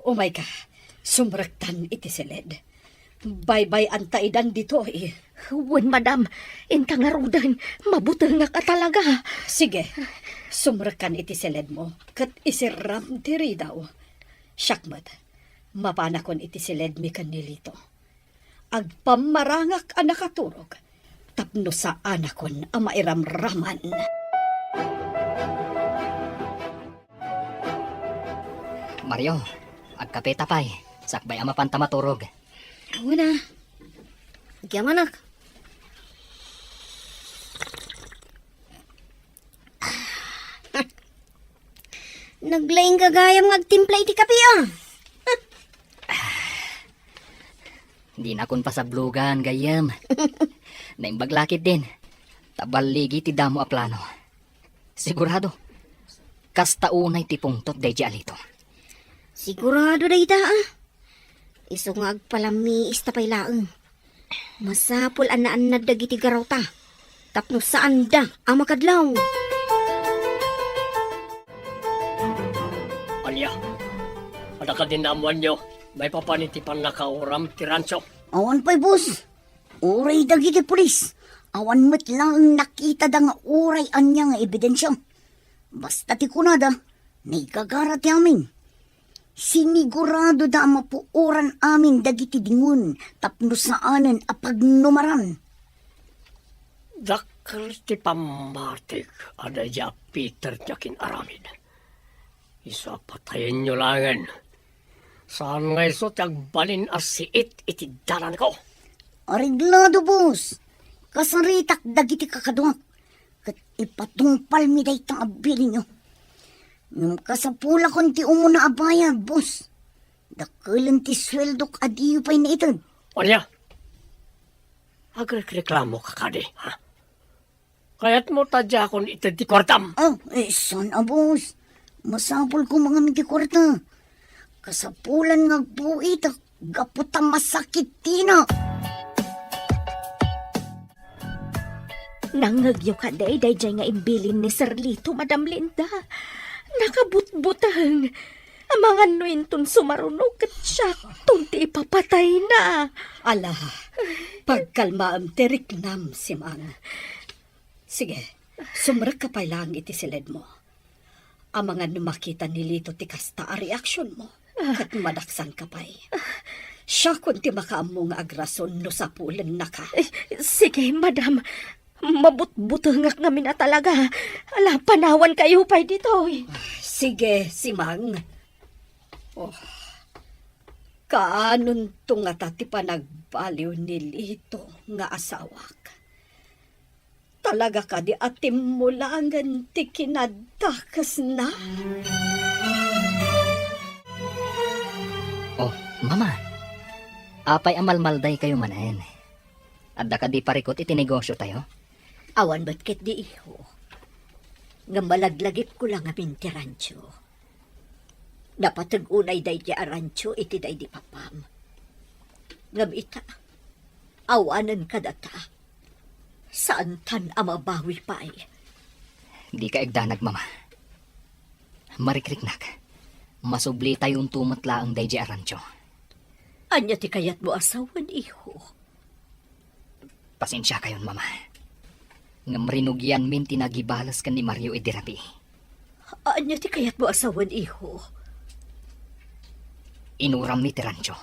Umayka, sumrektan iti siled. Baybay-anta idan ditoy. Wen, madam, inta ngaruden, mabutengak a talaga. Sige, sumrekkan iti siledmo, ket isirram ti ridaw. Siak met, mapanakon iti siledmi ken ni Lito. Agpammarangak a nakaturog, tapno saanakon a mairamraman. Mario, agkapeta pay. Sakbay a mapanta maturog. Wen a. Agyamanak. Naglaing gagayam nga agtimpla iti kape, ah. Dinakon pasablogan, gayyem. Naimbag la ketdin. Ta balligi ti damo a plano. Sigurado. Kasta unay ti pungtot daydi a Lito. Sigurado dayta, ah. Isu nga agpalamiis ta pay laeng. Masapul a naannad dagiti garawta tapno saanda a makadlaw. Ania? Adda kadi naammoanyo maipapan iti pannakauram ti rancho? Awan pay, boss. Uray dagiti pulis, awan met laeng nakitada nga uray ania nga ebidensia. Basta ti kunada, naigagara ti amin. Siniguradoda a mapuoran amin dagiti dingon tapno saanen a pagnumaran. Dakkel ti pammatik a daydi a Peter ti akin-aramid. Isu a patayenyo laengen. Saan nga isu ti agbalin a siit iti dalanko. Areglado, boss. Kasaritak dagiti kakaduak, ket ipatungpalmi dayta a bilinyo. Ngem kasapulakon ti umuna a bayad, boss. Dakkelen ti sueldok a diyo pay naited. Ania? Agrekreklamo ka kadi, ha? Kayatmo ta diakon ited ti kuartam? Ah, eh, saan a, boss? Masapul koma ngamin ti kuarta. Kasapulan nga agbuitak gapu ta masakit tina. Nangngegyo kadi daydiay nga imbilin ni Sir Lito, Madam Linda? Nakabutbuteng. Amangan no inton sumaruno ket siakton ti ipapatayna. Ala, pagkalmaem ti riknam, Simang. Sige, sumrekka pay laeng iti siledmo. Amangan no makita ni Lito ti kasta a reaksionmo, ket madaksanka pay. Siakon ti makaammo nga agrason no sapulennaka. Eh, sige, madam. Mabutbutengak ngamin a talaga. Ala, panawankayo pay ditoy. Sige, Simang. Oh, kaanonto ngata ti panagbaliw ni Lito nga asawak? Talaga kadi a timmulangen ti kinadakesna? Oh, Mama, apay a malmaldaykayo manen? Adda kadi parikut iti negosiotayo? Awan met ketdi, iho. Ngem malaglagipko la ngamin ti rancho. Napateg unay daydi a rancho iti daydi papam. Ngem ita, awanen kadata. Saantan a mabawi pay. Dika agdanag, Mama. Marikriknak. Masublitayonto met laeng daydi a rancho. Ania ti kayatmo a sawen, iho? Pasensiakayon, Mama. Ngem rinugianmin ti nagibales ken ni Mario idi rabii. Ania ti kayatmo a sawen, iho? Inurammi ti rancho.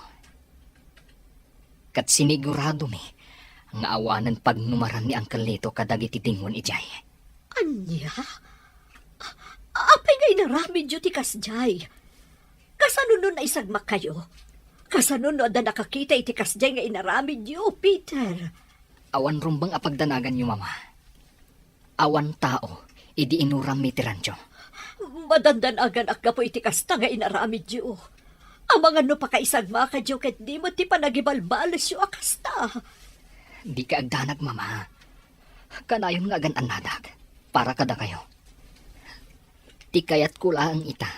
Ket siniguradomi nga awanen pagnumaran ni Uncle Lito kadagiti dingon idiay. Ania? A-, apay nga inaramidyo ti kasdiay? Kasano no naisagmakkayo? Kasano no adda nakakita iti kasdiay nga inaramidyo, Peter? Awan rumbeng a pagdanaganyo, Mama. Awan tao idi inurammi ti rancho. Madandanaganak gapu iti kasta nga inaramidyo. Amangan no pakaisagmakadyo ket di met ti panagibalbalesyo a kasta. Dika agdanag, Mama. Kanayon nga agan-annadak para kadakayo. Ti kayatko laeng ita,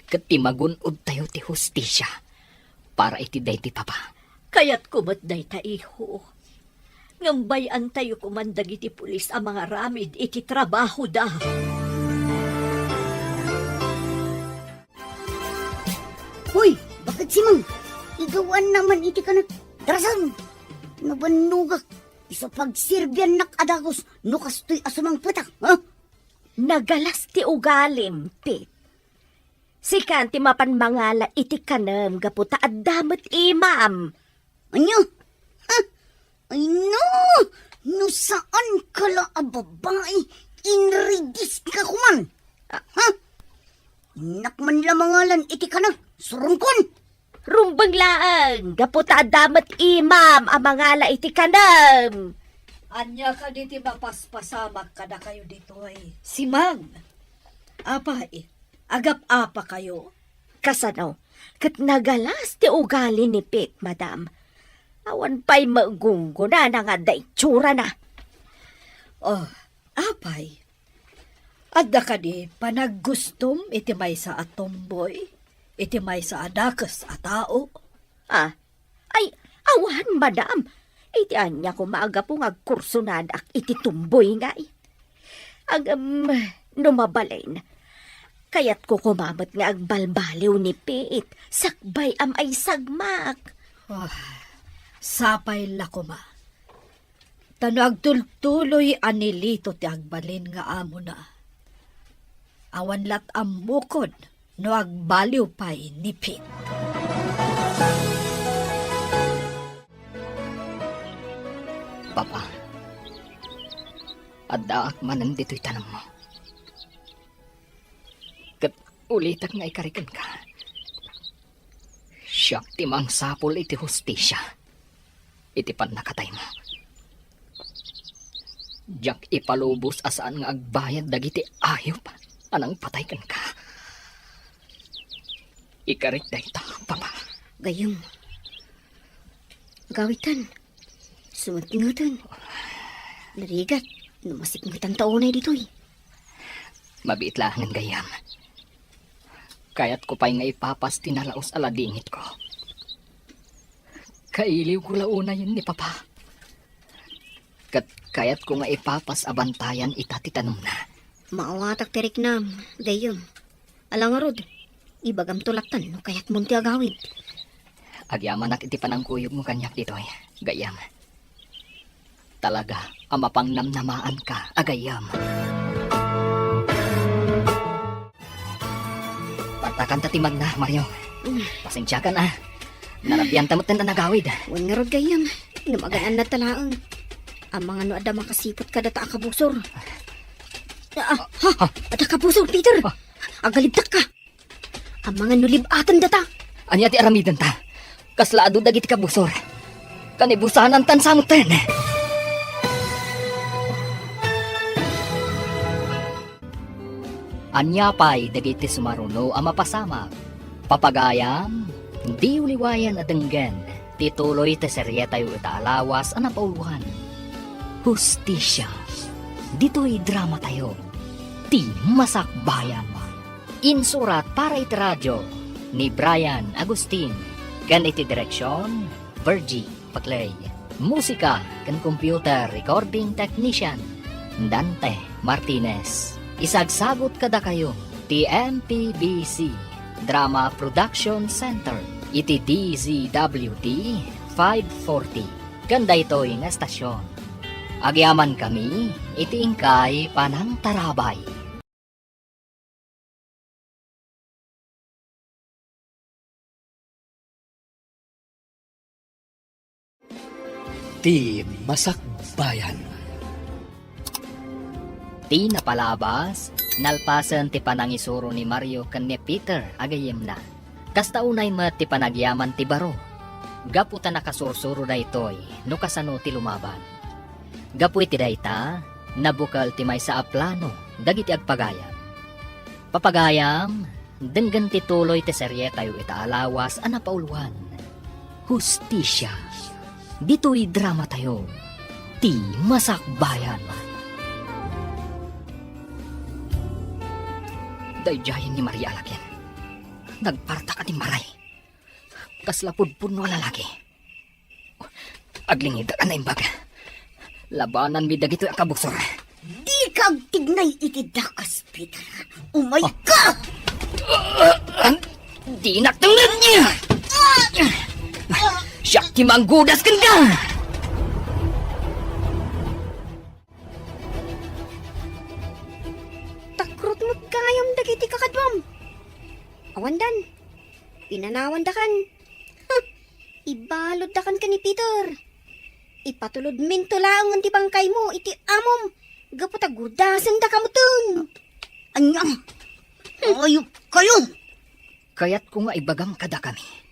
ket ti magun-odtayo ti hustisia para iti daydi papa. Kayatko met dayta, iho. Ngem bay-antayo koman dagiti pulis a mangaramid iti trabahoda. Hoy, bakit, Simang? Igawan naman iti kanak. Darasam! Nabannogak. Isu pagserbiannak a dagus no kastoy a sumangpetak, ha? Nagalas ti ugalim, Pete. Sika ti mapan mangala iti kanem gapu ta adda met imam. Ania? Ha? Ay no! No saan ka la a babai, inridis ka kuman. Ha? Innak man la mangalan iti kanem, surungkon! Rumbeng laeng, gapu ta adda met imam a mangala iti kanem. Ania kadi ti mapaspasamak kadakayo ditoy? Simang, apay, agap-apakayo? Kasano? Ket nagalas ti ugali ni Pete, madam. Awan pay magunggona nga adda itsurana. Oh, apay, adda kadi panaggustom iti maysa a tomboy, iti maysa a dakes a tao? Ah, ay, awan, madam. Iti ania koma a gapu nga agkursonadak iti tomboy ngay? Agem, no mabalin, kayatko koma met nga agbalbaliw ni Pete, sakbay a maisagmak. Ah, sapay la koma. Ta no agtultuloy a ni Lito ti agbalin nga amona, Awan lat' ammokon no agbaliw pay ni Pete. Papa, addaak manen ditoy tanemmo. Ket ulitek nga ikarikenka. Siak ti mangsapul iti hustisia iti pannakataymo. Diak ipalubos a saan nga agbayad dagiti ayup a nangpatay kenka. Ikarik dayta, Papa. Gayyem. Agawidtan. Sumipngeten. Narigat no masipngetan ta unay ditoy. Mabiit laengen, gayyem. Kayatko pay nga ipapas ti nalaus a ladingitko. Kailiwko la unayen ni Papa. Ket kayatko nga ipapas a bantayan ita ti tanemna. Maawatak ti riknam, gayyem. Ala ngarud, ibagamto lattan no kayatmon ti agawid. Agyamanak iti panangkuyogmo kaniak ditoy, gayyem. Talaga a mapangnamnamaanka a gayyem. Partakanta ti magna, Mario. Mm. Pasensiakan, a. Narabianta metten a nagawid. Wen ngarud gayyem, no magaan-annadta laeng. Amangan no adda makasiput kadata a kabusor. Ah, ha? Adda kabusor, Peter! Ah. Agalibdakka! Amangan no lib-aten data. Ania ti aramidenta? Kasla adu dagiti kabusor. Kanibusanantan sa metten. Ania pay dagiti sumaruno a mapasamak? Papagayam, diyo liwayan a denggen ti tuloy ti serietayo ita a lawas a napauluan, Hustisia. Ditoy dramatayo, ti Masakbayan. Insurat para iti radio ni Brian Agustin, ken iti direksion, Virgie Paclay. Musika ken computer recording technician, Dante Martinez. Isagsagut kadakayo ti M P B C Drama Production Center iti D Z W T five forty ken daytoy nga estasion. Agyamankami iti inkay panangtarabay. Ti Masakbayan. Ti napalabas, nalpasen ti panangisuro ni Mario ken ni Peter a gayyemna. Kasta unay met ti panagyaman ti baro, gapu ta nakasursuro daytoy no kasano ti lumaban. Gapu iti dayta, nabukel ti maysa a plano dagiti agpagayam. Papagayam, denggen ti tuloy ti serietayo ita a lawas a napauluan, Hustisia. Ditoy dramatayo, ti Masakbayan. Daydiayen ni Maria a laki. Nagpartak a dimmaray. Kasla pudpudno a lalaki. Aglingidak a naimbag. Labananmi dagitoy a kabusor. Dika agtignay iti dakas, Peter. Umayka! Ah! Dinak tengnged! Siak ti manggudas kenka! Takrot met gayam dagiti kakaduam. Awandan. Pinanawandakan. Huh! Ibaluddakan ken ni Peter. Ipatulodminto laengen ti bangkaymo iti amom gapu ta gudasendaka metten. Ania? Ayupkayo! Kayatko nga ibagam kadakami.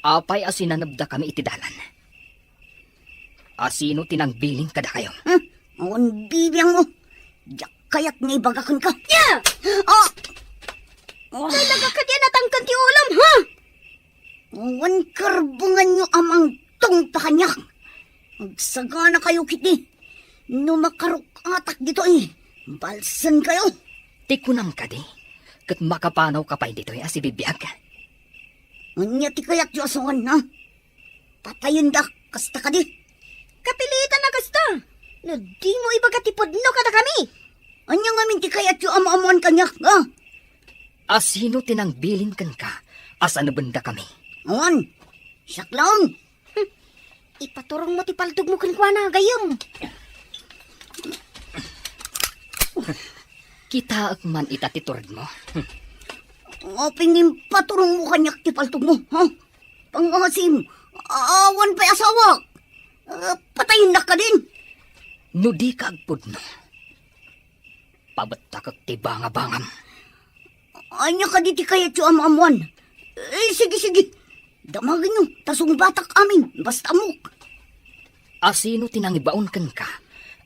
Apay a sinanebdakami iti dalan? Asino ti nangbilin kadakayo? Hmm? Awan bibiangmo. Diak kayat nga ibaga kenka. Nia! Ah! Ah! Talaga kadi a natangken ti ulom, ha? Awan karbenganyo a mangtungpa kaniak. Agsaganakayo ketdi. No makaruk-atak ditoy, balsenkayo. Ti kunam kadi, ket makapanawka pay ditoy a sibibiag? Ania ti kayatyo a suon, ha? Patayendak, kasta kadi? Kapilitan a kasta! No dimo ibaga ti pudno kadakami! Ania ngamin ti kayatyo a maammoan kaniak, ha? Asino ti nangbilin kenka a sanebendakami? Awan, siak laeng. Hmm. Ipaturongmo ti paltogmo kenkuana, gayyem. Kitaek man ita ti turedmo. Apay nga impaturongmo kaniak ti paltogmo, ha? Pangasim, awan pay asawak. Ah, patayennak kadin. No dika agpudno, pabettakek ti bangabangam. Ania kadi ti kayatyo a maammoan? Eh, sige, sige. Damagenyo, ta sungbatak amin, basta ammok. Asino ti nangibaon kenka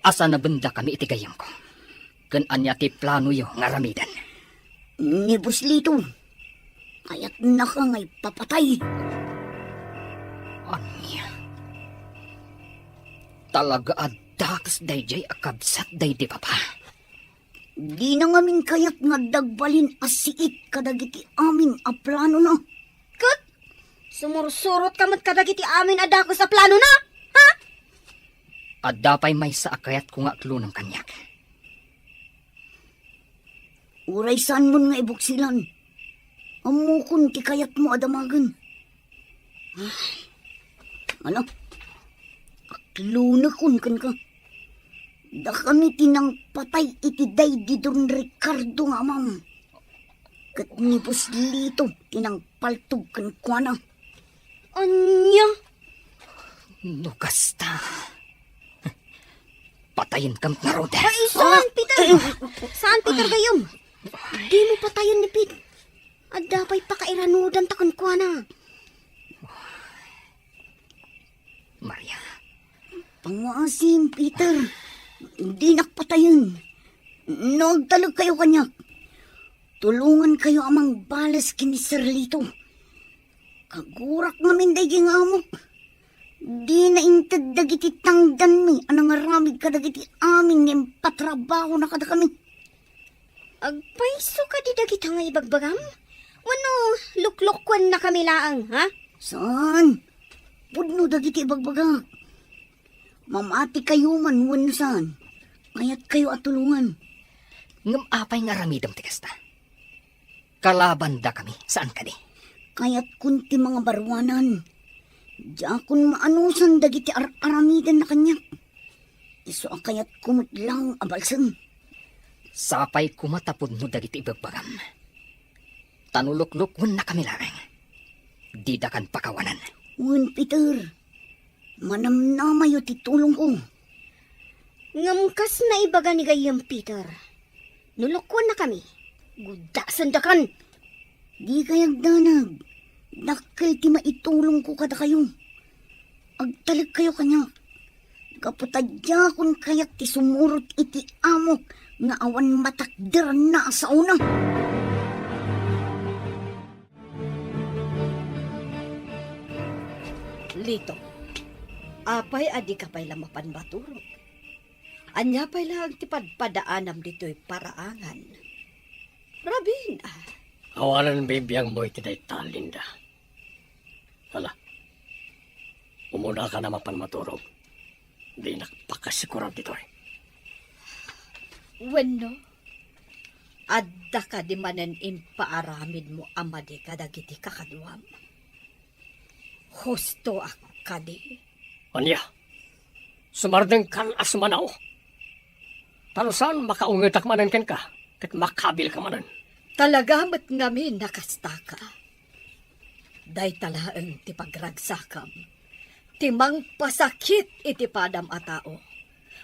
a sanabendakami iti gayyemko? Ken ania ti planoyo nga aramiden? Ni Boss Lito, kayatnaka nga ipapatay. Ania? Talaga a dakes daydiay a kabsat daydi papa. Dina ngamin kayat nga adda agbalin a siit kadagiti amin a planona. Ket sumursurotka met kadagiti amin a dakes a planona, ha? Adda pay maysa a kayatko nga aklonem kaniak. Uray saanmon nga ibuksilan, ammokon ti kayatmo a damagen. Ala, aklonekon kenka. Dakami ti nangpatay iti daydi Don Ricardo nga amam. Ket ni Boss Lito ti nangpaltog kenkuana. Ania? No kasta, patayenka ngarud. Ay, saan, Peter? Saan, Peter, gayyem? Dimo patayen ni Pete. Adda pay pakairanudanta kenkuana. Maria. Panguasim, Peter. Dinak patayen. No agtalekkayo kaniak, tulongankayo a mangbales ken ni Sir Lito. Kagurak ngamin daydi nga amok. Dina inted dagiti tangdanmi a nangaramid kadagiti amin nga impatrabahona kadakami. Agpayso kadi dagita nga ibagbagam? Wenno luklukkuennakami laeng, ha? Saan? Pudno dagiti ibagbagak. Mamatikayo man wenno saan, kayatkayo a tulongan. Ngem apay nga aramidem ti kasta? Kalabandakami, saan kadi? Kayatkon ti mangabaruanan. Diakon maanusan dagiti ar-aramidenna kaniak. Isu a kayatko met laeng a balsem. Sapay koma ta pudno dagiti ibagbagam. Ta no luklukkuennakami laeng, didakan pakawanen. Wen, Peter, manamnamayo ti tulongko. Ngem kas naibaga ni gayyem Peter, no lukkuennakami, guddasendakan. Dikay agdanag. Dakkel ti maitulongko kadakayo. Agtalekkayo kaniak. Gapu ta diakon kayat ti sumurot iti amok nga awan matakderanna a saona. Lito, apay a dika pay la mapan maturog? Ania pay laeng ti padpadaanam ditoy paraangan? Rabin, ah. Awanen bibiangmo iti dayta, Linda. Hala, umunaka a mapan maturog. Dinak pakasikuran ditoy. Wenno, adda kadi manen impaaramidmo a madi kadagiti kakaduam? Hustoak kadi? Ania? Sumardengkan a sumanao? Ta no saan, makaungetak manen kenka, ket makabilka manen. Talaga met ngamin a kastaka. Dayta laeng ti pagragsakam, ti mangpasakit iti padam a tao.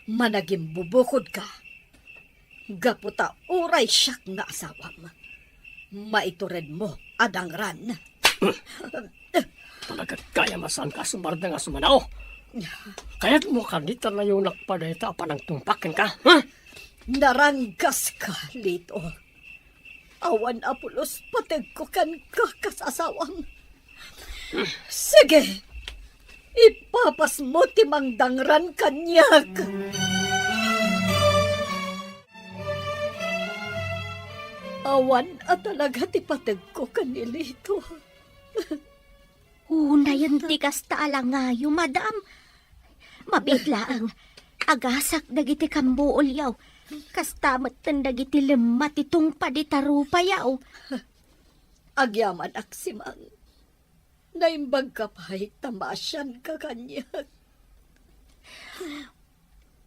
Managimbubukodka. Gapu ta uray siak nga asawam, maituredmo a dangran. Talaga gayam a saanka a sumardeng a sumanao. Kayatmo kadi ta nayonak pay dayta a panangtungpak kenka, ha? Naranggaska, Lito. Awan a pulos pategko kenka kas asawam. Sige, ipapasmo ti mangdangran kaniak. Awan a talaga ti pategko ken ni Lito. Unayen ti kasta a langayo, madam. Mabiit laeng, agasak dagiti kambuolyo. Kasta metten dagiti lemma ti tungpad ita rupayo. Agyamanak, Simang. Naimbagka pay ta maasianka kaniak.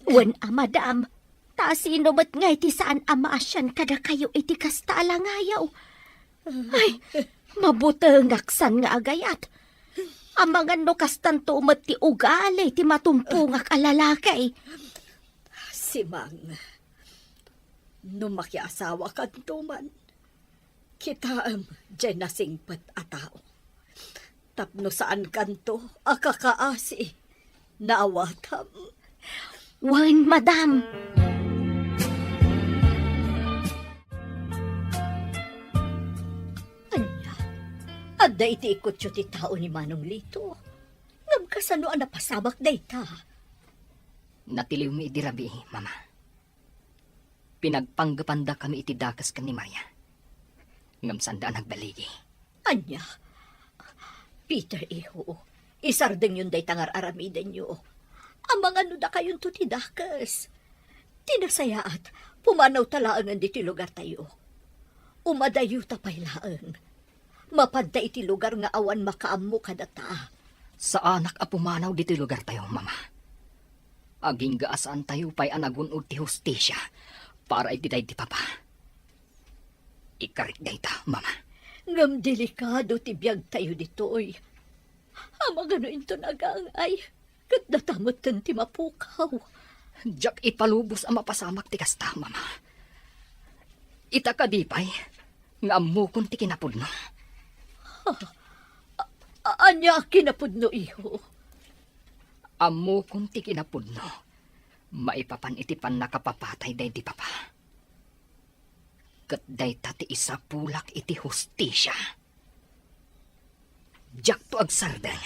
Wen a, madam, Ta sino met ngay ti saan a maasian kadakayo iti kasta a langayo? Ay, mabutengaksan nga agayat. Amangan no kastanto met ti ugali ti matumpongak a lalaki. Simang, no makiasawakanto man, kitaem diay nasingpet a tao. Tapno saankanto a kakaasi. Naawatam? Wen, madam. Ania? Adda iti ikkutyo ti tao ni Manong Lito. Ngem kasano a napasamak dayta? Natiliwmi idi rabii, Mama. Pinagpanggepandakami iti dakes ken ni Maria. Ngem saanda a nagbaligi. Ania? Peter, iho, isardengyon dayta nga ar-aramidenyo. Amangan no dakayonto ti dakes. Ti nasayaat, pumanawta laengen ditoy lugartayo. Umadayuta pay laeng. Mapadta iti lugar nga awan makaammo kadata. Saanak a pumanaw ditoy lugartayo, Mama. Agingga a saantayo pay a nagun-od ti hustisia para iti daydi papa. Ikarik dayta, Mama. Ngem delikado ti biagtayo ditoy. Amangan no inton agangay, ket data metten ti mapukaw. Diak ipalubos a mapasamak ti kasta, Mama. Ita kadi pay nga ammokon ti kinapudno. A-, ania a kinapudno, iho? Ammokon ti kinapudno maipapan iti pannakapapatay daydi papa. Ket dayta ti isapulak iti hustisia. Diakto agsardeng.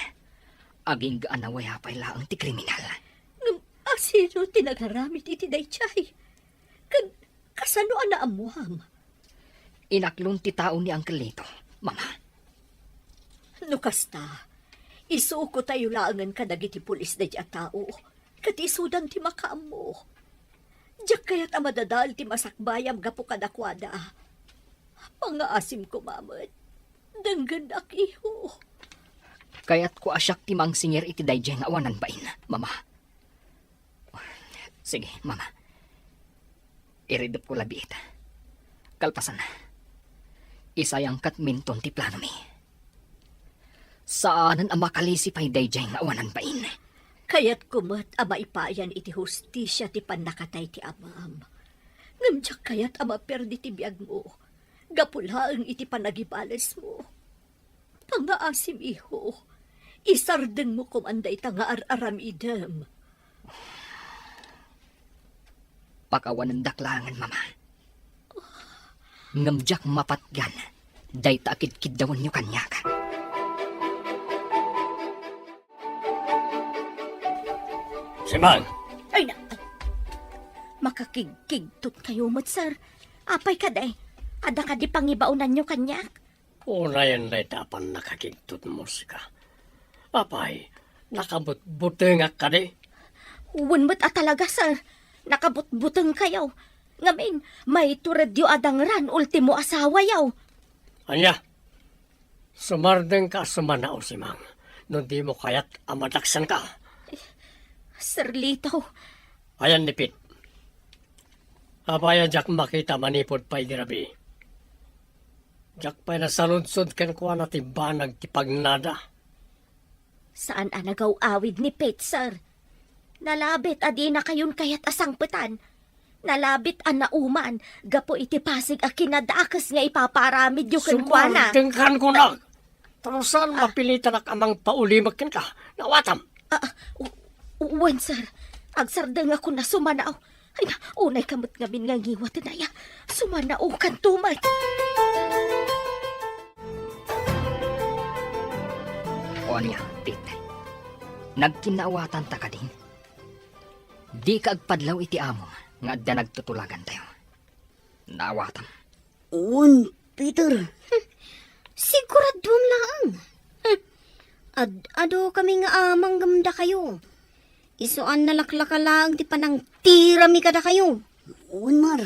Agingga a nawaya pay laeng ti kriminal. Ngem asino ti nagaramid iti daydiay? Ken kasano a naammuam? Inaklon ti tao ni Uncle Lito, Mama. No kasta, isukotayo laengen kadagiti pulis daydiay a tao, ket isudan ti makaammo. Diak kayat a madadael ti masakbayam gapu kadakuada. Pangaasim koma met. Denggennak, iho. Kayatko a siak ti mangsingir iti daydiay nga awanan bain, Mama. Sige, Mama. Iridepko labiit. Kalpasan, isayangkat minton ti planomi. Saanen a makalisi pay daydiay nga awanan bain. Kayatko met a maipayan iti hustisia ti pannakatay ti amam. Ngem diak kayat a maperdi ti biagmo gapu laeng iti panagibalesmo. Pangaasim, iho. Isardengmo koman dayta nga ar-aramidem. Pakawanendak laengen, Mama. Ngem diak mapatgan dayta a kidkiddawenyo kaniak. Simang! Ay, na, ay. Makakigkigtot kayo met, sir. Apay kadi? Adda kadi pangibaonanyo kaniak? Unayen dayta a pannakakigtotmo, sika. Apay, nakabutbutengak kadi? Wen met a talaga, sir. Nakabutbuteng kayo. Ngamin, maituredyo a dangran ultimo asawayo. Ania? Sumardengka a sumanao, Simang, no dimo kayat a madaksanka. Sir Lito. Ayan ni Pete. Apay a diak makita manipud pay idi rabii. Diak pay nasaludsod kenkuana ti banag ti pagnada. Saan a nagaw-awid ni Pete, sir. Nalabit a dinakayon kayat a sangpetan. Nalabit a nauman gapu iti pasig a kinadakes nga ipapaaramidyo kenkuana. Sumardengkan kunak. Tapno saan mapilitanak a mangpaulimek kenka. Naawatam. Ah, ah, u-, u-, wen, sir. Agsardengakon a sumanao. Ay, unaykam met ngamin nga ngiwaten aya. Sumanaokanto met. O ania, Pete? Nagkinnaawatanta kadin? Dika agpadlaw iti amom nga adda nagtutulagantayo. Naawatam. Wen, Peter. Siguraduam laeng. Hmm. Ad-adu kami nga amang ngem dakayo. Isu a nalaklaka laeng ti panangtirami kadakayo. Wen, Mar.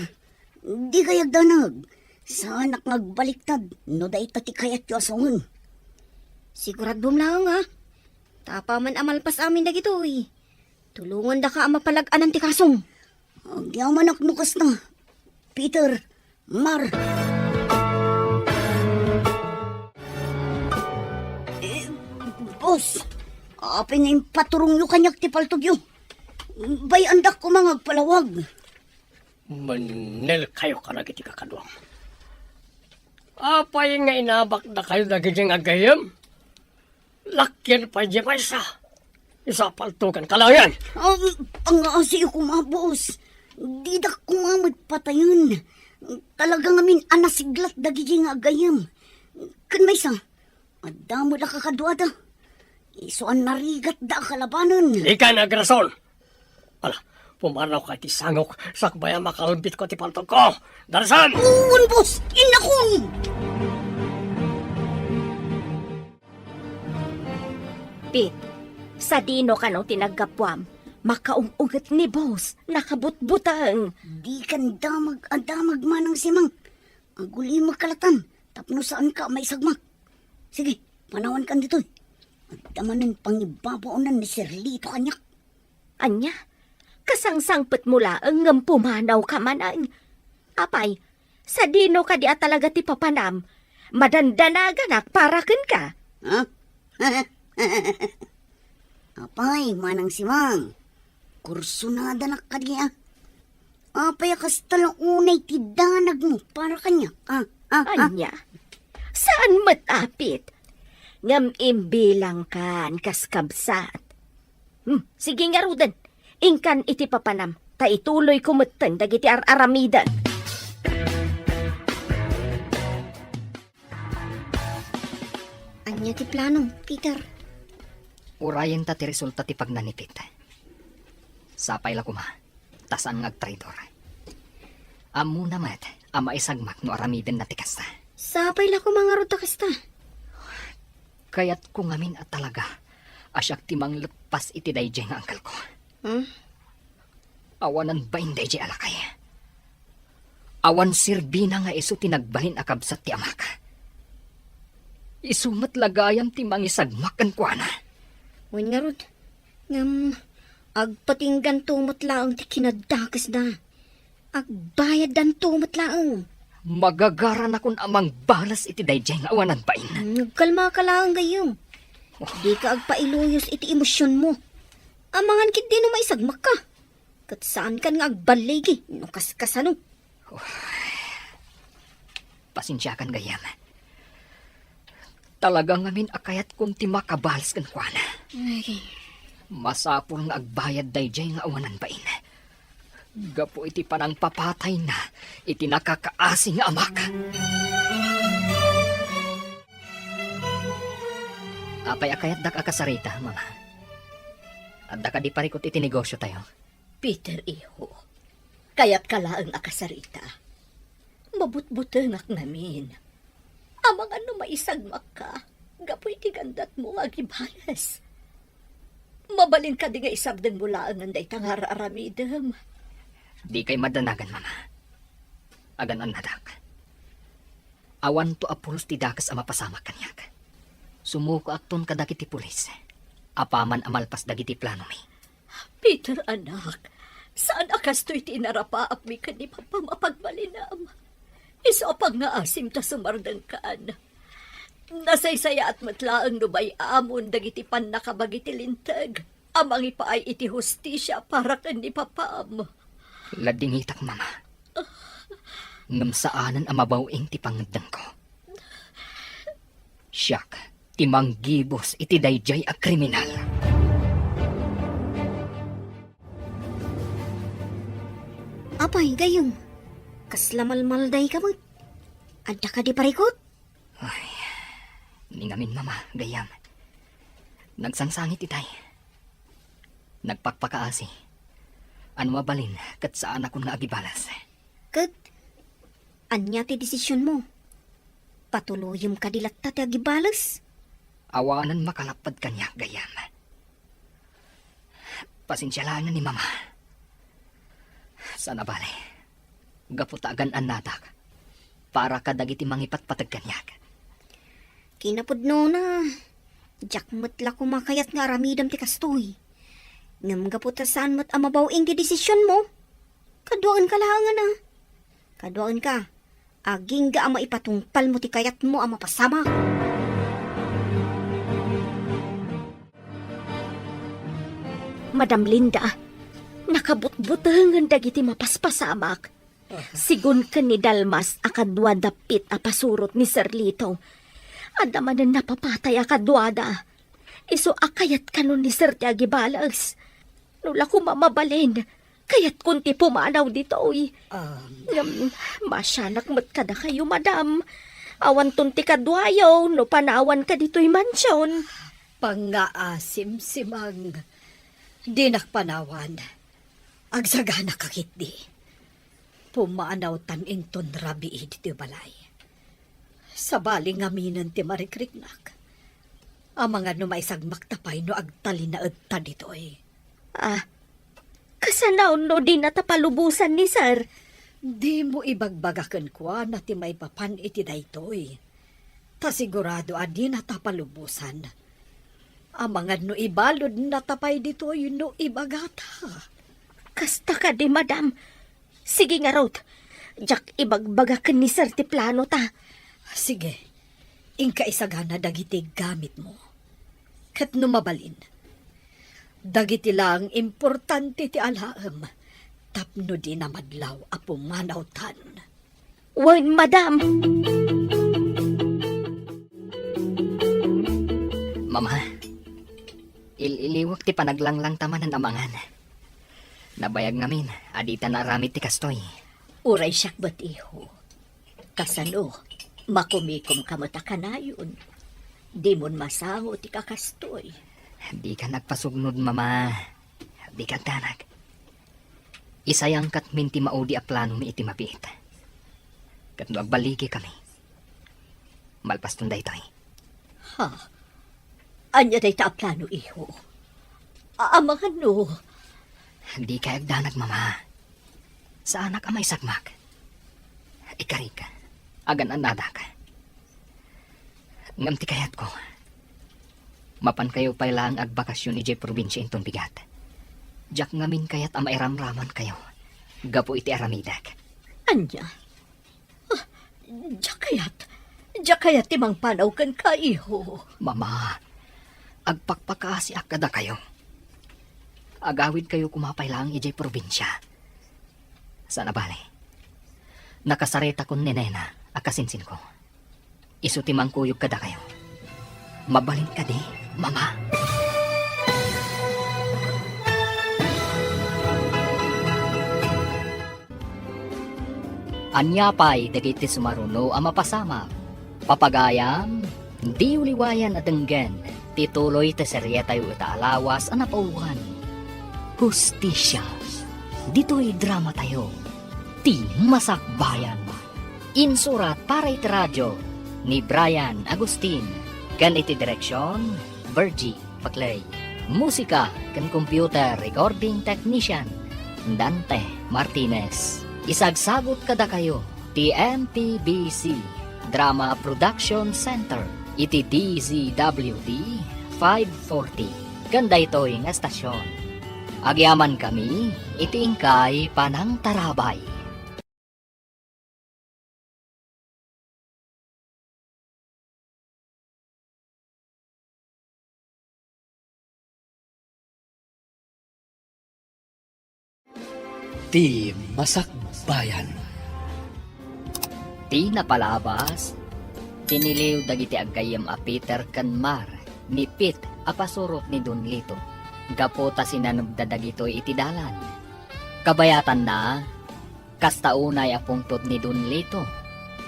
Dikay agdanag. Saanak nga agbaliktad no dayta ti kayatyo a sawen. Siguraduam laeng, ha? Ta apaman a malpas amin dagitoy, tulongandaka a mapalag-anan ti kasom. Agyamanak no kasta, Peter, Mar. Eh, boss, apay nga impaturongyo kaniak ti paltogyo? Bay-andak koma nga agpalawag. Mannel kayo kadagiti kakaduam. Apay nga inabakda kayo dagiti nga gayyem? Lakyan pay di maysa. Isu a paltogan kalayan. Ah, pangaasiyo koma, boss. Didak koma met patayen. Talaga ngamin a nasiglat dagiti nga gayyem. Ken maysa, adda met a kakaduada. Isu a narigatda a kalabanen. Dika nga agrason. Ala, pumanaw ka iti sangok, sakbay a makalbit ko ti paltog ko. Darsan! Wen, boss! Innakon! Pete, sadino kano ti naggapuam? Makaung-unget ni boss, nakabutbuteng. Dikan damag a damag, Manang Simang. Agulimek ka latta, tapno saanka a maisagmak. Sige, panawankan ditoy. Adda manen pangibabaonan ni Sir Lito kaniak. Ania? Kasangsangpetmo laeng ngem pumanawka manen. Apay, sadino kadi a talaga ti papanam? Madandanaganak para kenka. Ha? Apay, Manang Simang, kursunadanak kadi a. Apay a kasta la unay ti danagmo para kaniak? Ah, ah, ah. Ania? Saan met a, Pete? Ngem imbilangkan kas kabsat. Hmm, sige ngaruden. Inkan iti papanam, ta ituloyko metten dagiti ar-aramidem. Ania ti planom, Peter? Urayenta ti resulta ti pagnanipit. Sapay la koma, ta saan nga agtraidor. Ammona met a maisagmak no aramidenna ti kasta. Sapay la koma ngarud ta kasta. Kayatko ngamin a talaga a siak ti mangleppas iti daydiay nga angkelko. Hmm? Awanan bain daydiay a lakay. Awan serbina nga isu ti nagbalin a kabsat ti amak. Isu met la gayam ti mangisagmak kenkuana. Wen ngarud, ngem agpatingganto met laeng ti kinadakesda. Agbayaddanto met laeng. Magagaranakon a mangbales iti daydiay nga awanan bain. Hmm, agkalmaka laeng gayyem. Oh. Dika agpailuyos iti emosionmo. Amangan ketdi no maisagmakka. Ket saankan nga agballigi no kaskasano. Oh. Pasensiakan gayyem. Talaga ngamin a kayatkon ti makabales kenkuana. Ay. Masapul nga agbayad daydiay nga awanan bain. Gapu iti panangpapatayna iti nakakaasi nga amak. Apay a kayatdak a kasarita, Mama? Adda kadi parikut iti negosiotayo? Peter, iho, kayatka laeng a kasarita. Mabutbutengak ngamin. Amangan no maisagmakka gapu iti gandatmo nga agibales. Mabalin kadi nga isardengmo laengen dayta nga ar-aramidem? Dikay madanagan, Mama. Agan-annadak. Awanto a pulos ti dakes a mapasamak kaniak. Sumukoakton kadagiti pulis. Apaman a malpas dagiti planomi. Peter, anak, saan a kastoy ti inarapaapmi ken ni Papam a pagbalinam. Isu a pangngaasim ta sumardengkan. Nasaysayaat met laeng no bay-amon dagiti pannakabagi ti Linteg a mangipaay iti hustisia para ken ni Papam. Ladingitak, Mama. Ngem saanen a mabaw-ing ti pangngeddengko. Siak ti manggibus iti daydiay a kriminal. Apay, gayyem, kasla malmaldayka met? Adda kadi parikut? Ay, ni ngamin, Mama, gayyem. Nagsangsangit itay. Nagpakpakaasi. Ania mabalin ket saanakon nga agibales. Ket ania ti desisionmo? Patuloyem kadi latta ti agibales? Awanen makalapped kaniak, gayyem. Pasensia laengen ni Mama. Saan a bale. Gapu ta agan-annadak para kadagiti mangipatpateg kaniak. Kinapudnona, diak met la koma kayat nga aramidem ti kastoy. Ngem gapu ta saan met a mabaw-ing ti desisionmo, Kaduaenka laengen a. Kaduaenka. Agingga a maipatungpalmo ti kayatmo a mapasamak. Madam Linda, nakabutbutengen dagiti mapaspasamak. Sigun ken ni Dalmas a kadua dapit a pasurot ni Sir Lito. Adda manen napapatay a kaduada. Isu a kayat kano ni Sir ti agibales. No la koma mabalin, kayatkon ti pumanaw ditoy. Um. Ngem, masianak met kadakayo, madam. Awanton ti kaduayo no panawanka ditoy mansion. Pangngaasim, Simang. Dinak panawan. Agsagana ka ketdi. Pumanawtan inton rabii ditoy balay. Sabali ngaminen ti marikriknak. Amangan no maisagmakta pay no agtalinaedta ditoy. Ah, kasano no dinata palubosan ni Sir? Dimo ibagbaga kenkuana ti maipapan iti daytoy. Ta sigurado a dinata palubosan. Amangan no ibaludnata pay ditoy no ibagata. Kasta kadi, madam. Sige ngarud, diak ibagbaga ken ni Sir ti planota. Sige, inka isagana dagiti gamitmo. Ket no mabalin, dagiti laeng importante ti alaem tapno dina madlaw a pumanawtan. Wen, madam. Mama, il-iliwek ti panaglanglangta manen a mangan. Nabayag ngamin a dita naaramid ti kastoy. Uray siak met, iho. Kasano, makumikomka met a kanayon. Dimon masango ti kakastoy. Dika agpasugnod, Mama. Dika agdanag. Isayangkatmin ti maudi a planomi iti mabiit. Ket no agballigikami, malpaston daytoy. Ha? Ania dayta a plano, iho? A-, amangan no? Dika agdanag, Mama. Saanak a maisagmak. Ikarik, agan-annadak. Ngem ti kayatko, mapankayo pay laeng agbakasyon idiay probinsia inton bigat. Diak ngamin kayat a mairamramankayo gapu iti aramidek. Ania? Ah, diak kayat. Diak kayat ti mangpanaw kenka, iho. Mama, agpakpakaasiak kadakayo. Agawidkayo koma pay laeng idiay probinsia. Saan a bale, nakasaritakon ni Nena a kasinsinko. Isu ti mangkuyog kadakayo. Mabalin kadi, Mama? Ania pay dagiti sumaruno a mapasamak? Papagayam, diyo liwayan a denggen ti tuloy ti serietayo ita a lawas a napauluan, Hustisia. Ditoy dramatayo, Ti Masakbayan. Insurat para iti radio ni Brian Agustin ken iti direksion, Virgie Paclay. Musika ken computer recording technician, Dante Martinez. Isagsagut kadakayo ti M P B C Drama Production Center iti D Z W T five forty ken daytoy nga estasion. Agyamankami iti inkay panangtarabay. Ti Masakbayan. Ti napalabas, tiniliw dagiti aggayyem a Peter ken Mar ni Pete a pasurot ni Don Lito gapu ta sinanebda dagitoy iti dalan. Kabayatanna, kasta unay a pungtot ni Don Lito,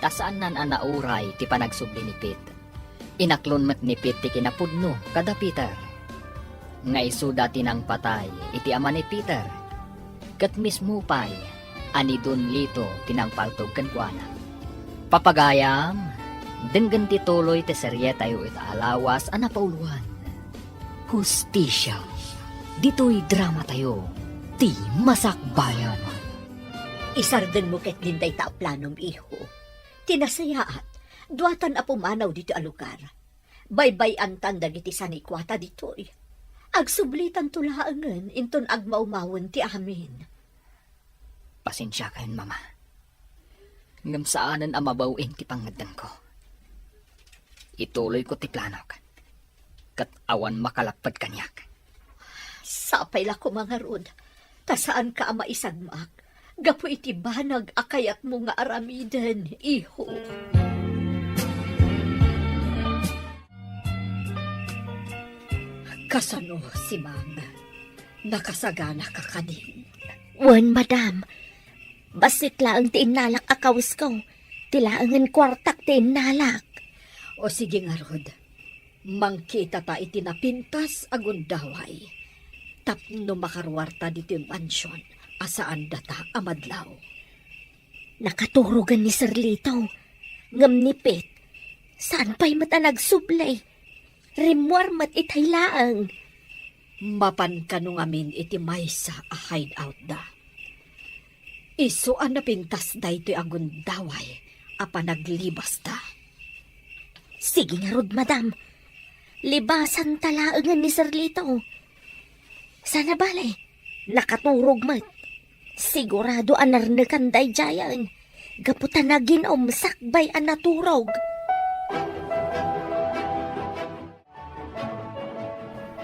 ta saannan a nauray ti panagsubli ni Pete. Inaklon met ni Pete ti kinapudno kada Peter, nga isuda ti nangpatay iti ama ni Peter, ket mismo pay a ni Don Lito ti nangpaltog kenkuana. Papagayam, denggen ti tuloy ti serietayo ita a lawas a napauluan, Hustisia. Ditoy dramatayo, Ti Masakbayan. Isardengmo ketdin dayta a planom, iho. Ti nasayaat, duatan a pumanaw ditoy a lugar. Baybay-antan dagiti sanikuata ditoy. Agsublitanto laengen inton agmaumawen ti amin. Pasensiakayon, Mama. Ngem saanen a mabaw-in ti pangngeddengko. Ituloyko ti planok, ket awan makalapped kaniak. Sapay la koma ngarud, ta saanka a maisagmak gapu iti banag a kayatmo nga aramiden, iho. Kasano, Simang? Nakasaganaka kadin? Wen, madam. Bassit laeng ti innalak a kawesko. Ti laengen kuartak ti innalak. O sige ngarud, mangkitata iti napintas a gundaway tapno makaruarta ditoy mansion a saan data a madlaw. Nakaturogen ni Sir Lito, ngem ni Pete, saan pay met a nagsubli. Rimmuar met itay laeng. Mapan kano ngamin iti maysa a hideout da. Isu a napintas daytoy a gundaway a panaglibasta. Sige ngarud, madam. Libasanta laengen ni Sir Lito. Sana bale, nakaturog met. Sigurado a narnekan daydiayen, gapu ta nagin-om sakbay a naturog.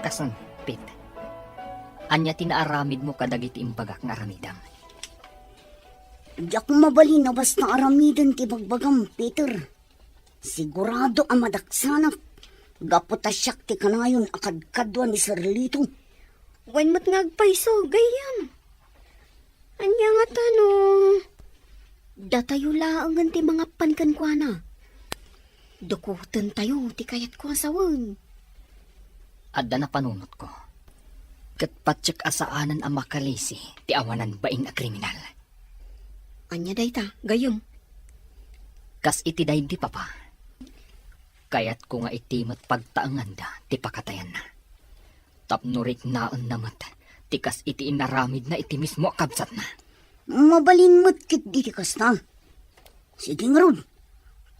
Kasan, Pete? Ania ti naaramidmo kadagiti imbagak nga aramidem? Diak mabalin a basta aramiden ti bagbagam, Peter. Sigurado a madaksanak, gapu ta siak ti kanayon a kadkadua ni Sir Lito. Wen met nga agpayso, gayyem. Ania ngata no datayo laengen ti mangapan kenkuana? Dukotentayo ti kayatko a sawen. Adda napanunotko, ket patiek a saanen a makalisi ti awanan bain a kriminal. Ania dayta, gayyem? Kas iti daydi, Papa, kayatko nga iti met pagtaenganda ti pakatayanna. Tapno riknaenna met ti kas iti inaramidna iti mismo a kabsatna. Mabalin met ketdi ti kasta. Sige ngarud,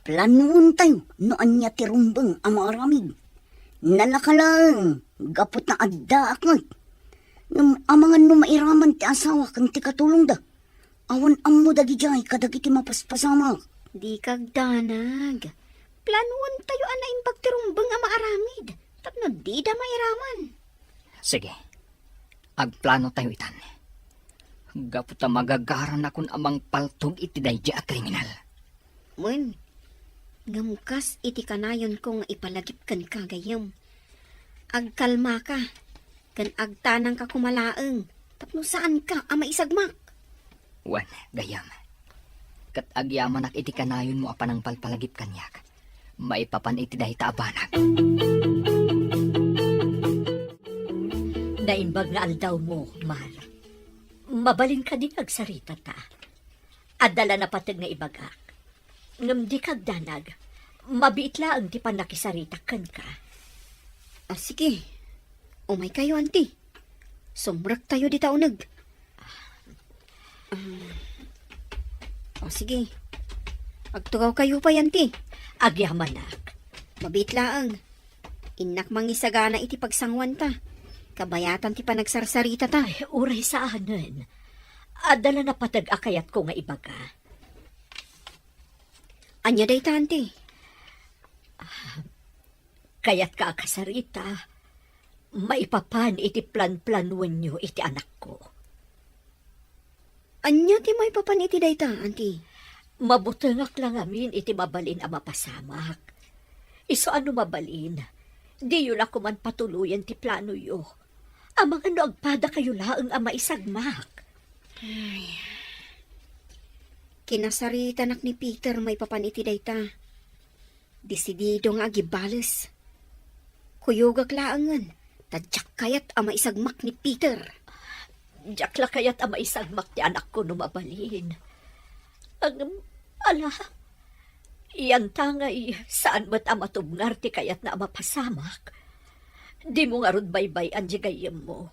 planoentayo no ania ti rumbeng a maaramid. Nalaka laeng gapu ta addaak met. Ngem amangan no mairaman ti asawa ken ti katulongda. Awan ammo dagidiay kadagiti mapaspasamak. Dika agdanag. Planoentayo a naimbag ti rumbeng a maaramid tapno dida mairaman. Sige. Agplanotayo itan. Gapu ta magagaranakon a mangpaltog iti daydi a kriminal. Wen, ngem kas iti kanayonko nga ipalagip kenka, gayyem, agkalmaka ken agtanangka koma laeng tapno saanka a maisagmak. Wen, gayyem, ket agyamanak iti kanayonmo a panangpalpalagip kaniak maipapan iti dayta a banag. Naimbag nga aldawmo, Mar. Mabalin kadi nga agsaritata? Adda la napateg nga ibagak. Ngem dika agdanag, mabiit laeng ti pannakisaritak kenka. Ah, sige. Umaykayo, anti. Sumrektayo dita uneg. Ah. O, sige. Agtugawkayo pay, anti. Agyamanak. Mabiit laeng. Innak mangisagana iti pagsangwanta. Kabayatan ti panagsarsaritata. Ay, uray saanen. Adda la napateg a kayatko nga ibaga. Ania dayta, anti? Ah, kayatka a kasarita, maipapan iti planplanoenyo iti anakko. Ania ti maipapan iti dayta, anti? Mabutengak la ngamin iti mabalin a mapasamak. Isu a no mabalin, diyo la koman patuloyen ti planoyo. Amangan no agpadakayo laeng a maisagmak. Ay. Kinasaritanak ni Peter maipapan iti dayta. Desidido nga agibales. Kuyogak laengen, ta diak kayat a maisagmak ni Peter. Diak la kayat a maisagmak ti anakko no mabalin. Ngem, ala, yantangay, saan met a matubngar ti kayatna a mapasamak. Dimo ngarud baybay-an ti gayyemmo.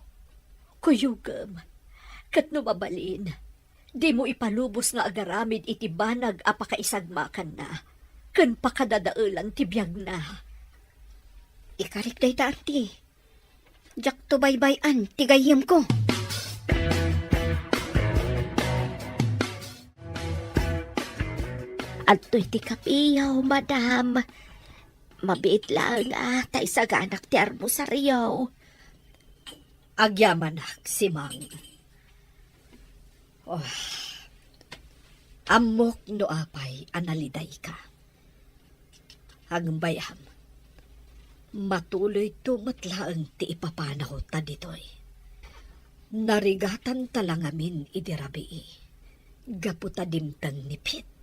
Kuyogem, ket no mabalin, dimo ipalubos nga agaramid iti banag a pakaisagmakanna ken pakadadaelan ti biagna. Ikarik dayta, anti. Diakto baybay-an ti gayyemko. Adtoy ti kapiyo, madam. Mabiit laeng a ta isaganak ti armosario. Agyamanak, Simang. Oh, ammok no apay a nalidayka. Agbayam, matuloyto met laeng ti ipapanawta ditoy. Narigatanta la ngamin idi rabii gapu ta dimteng ni Pete.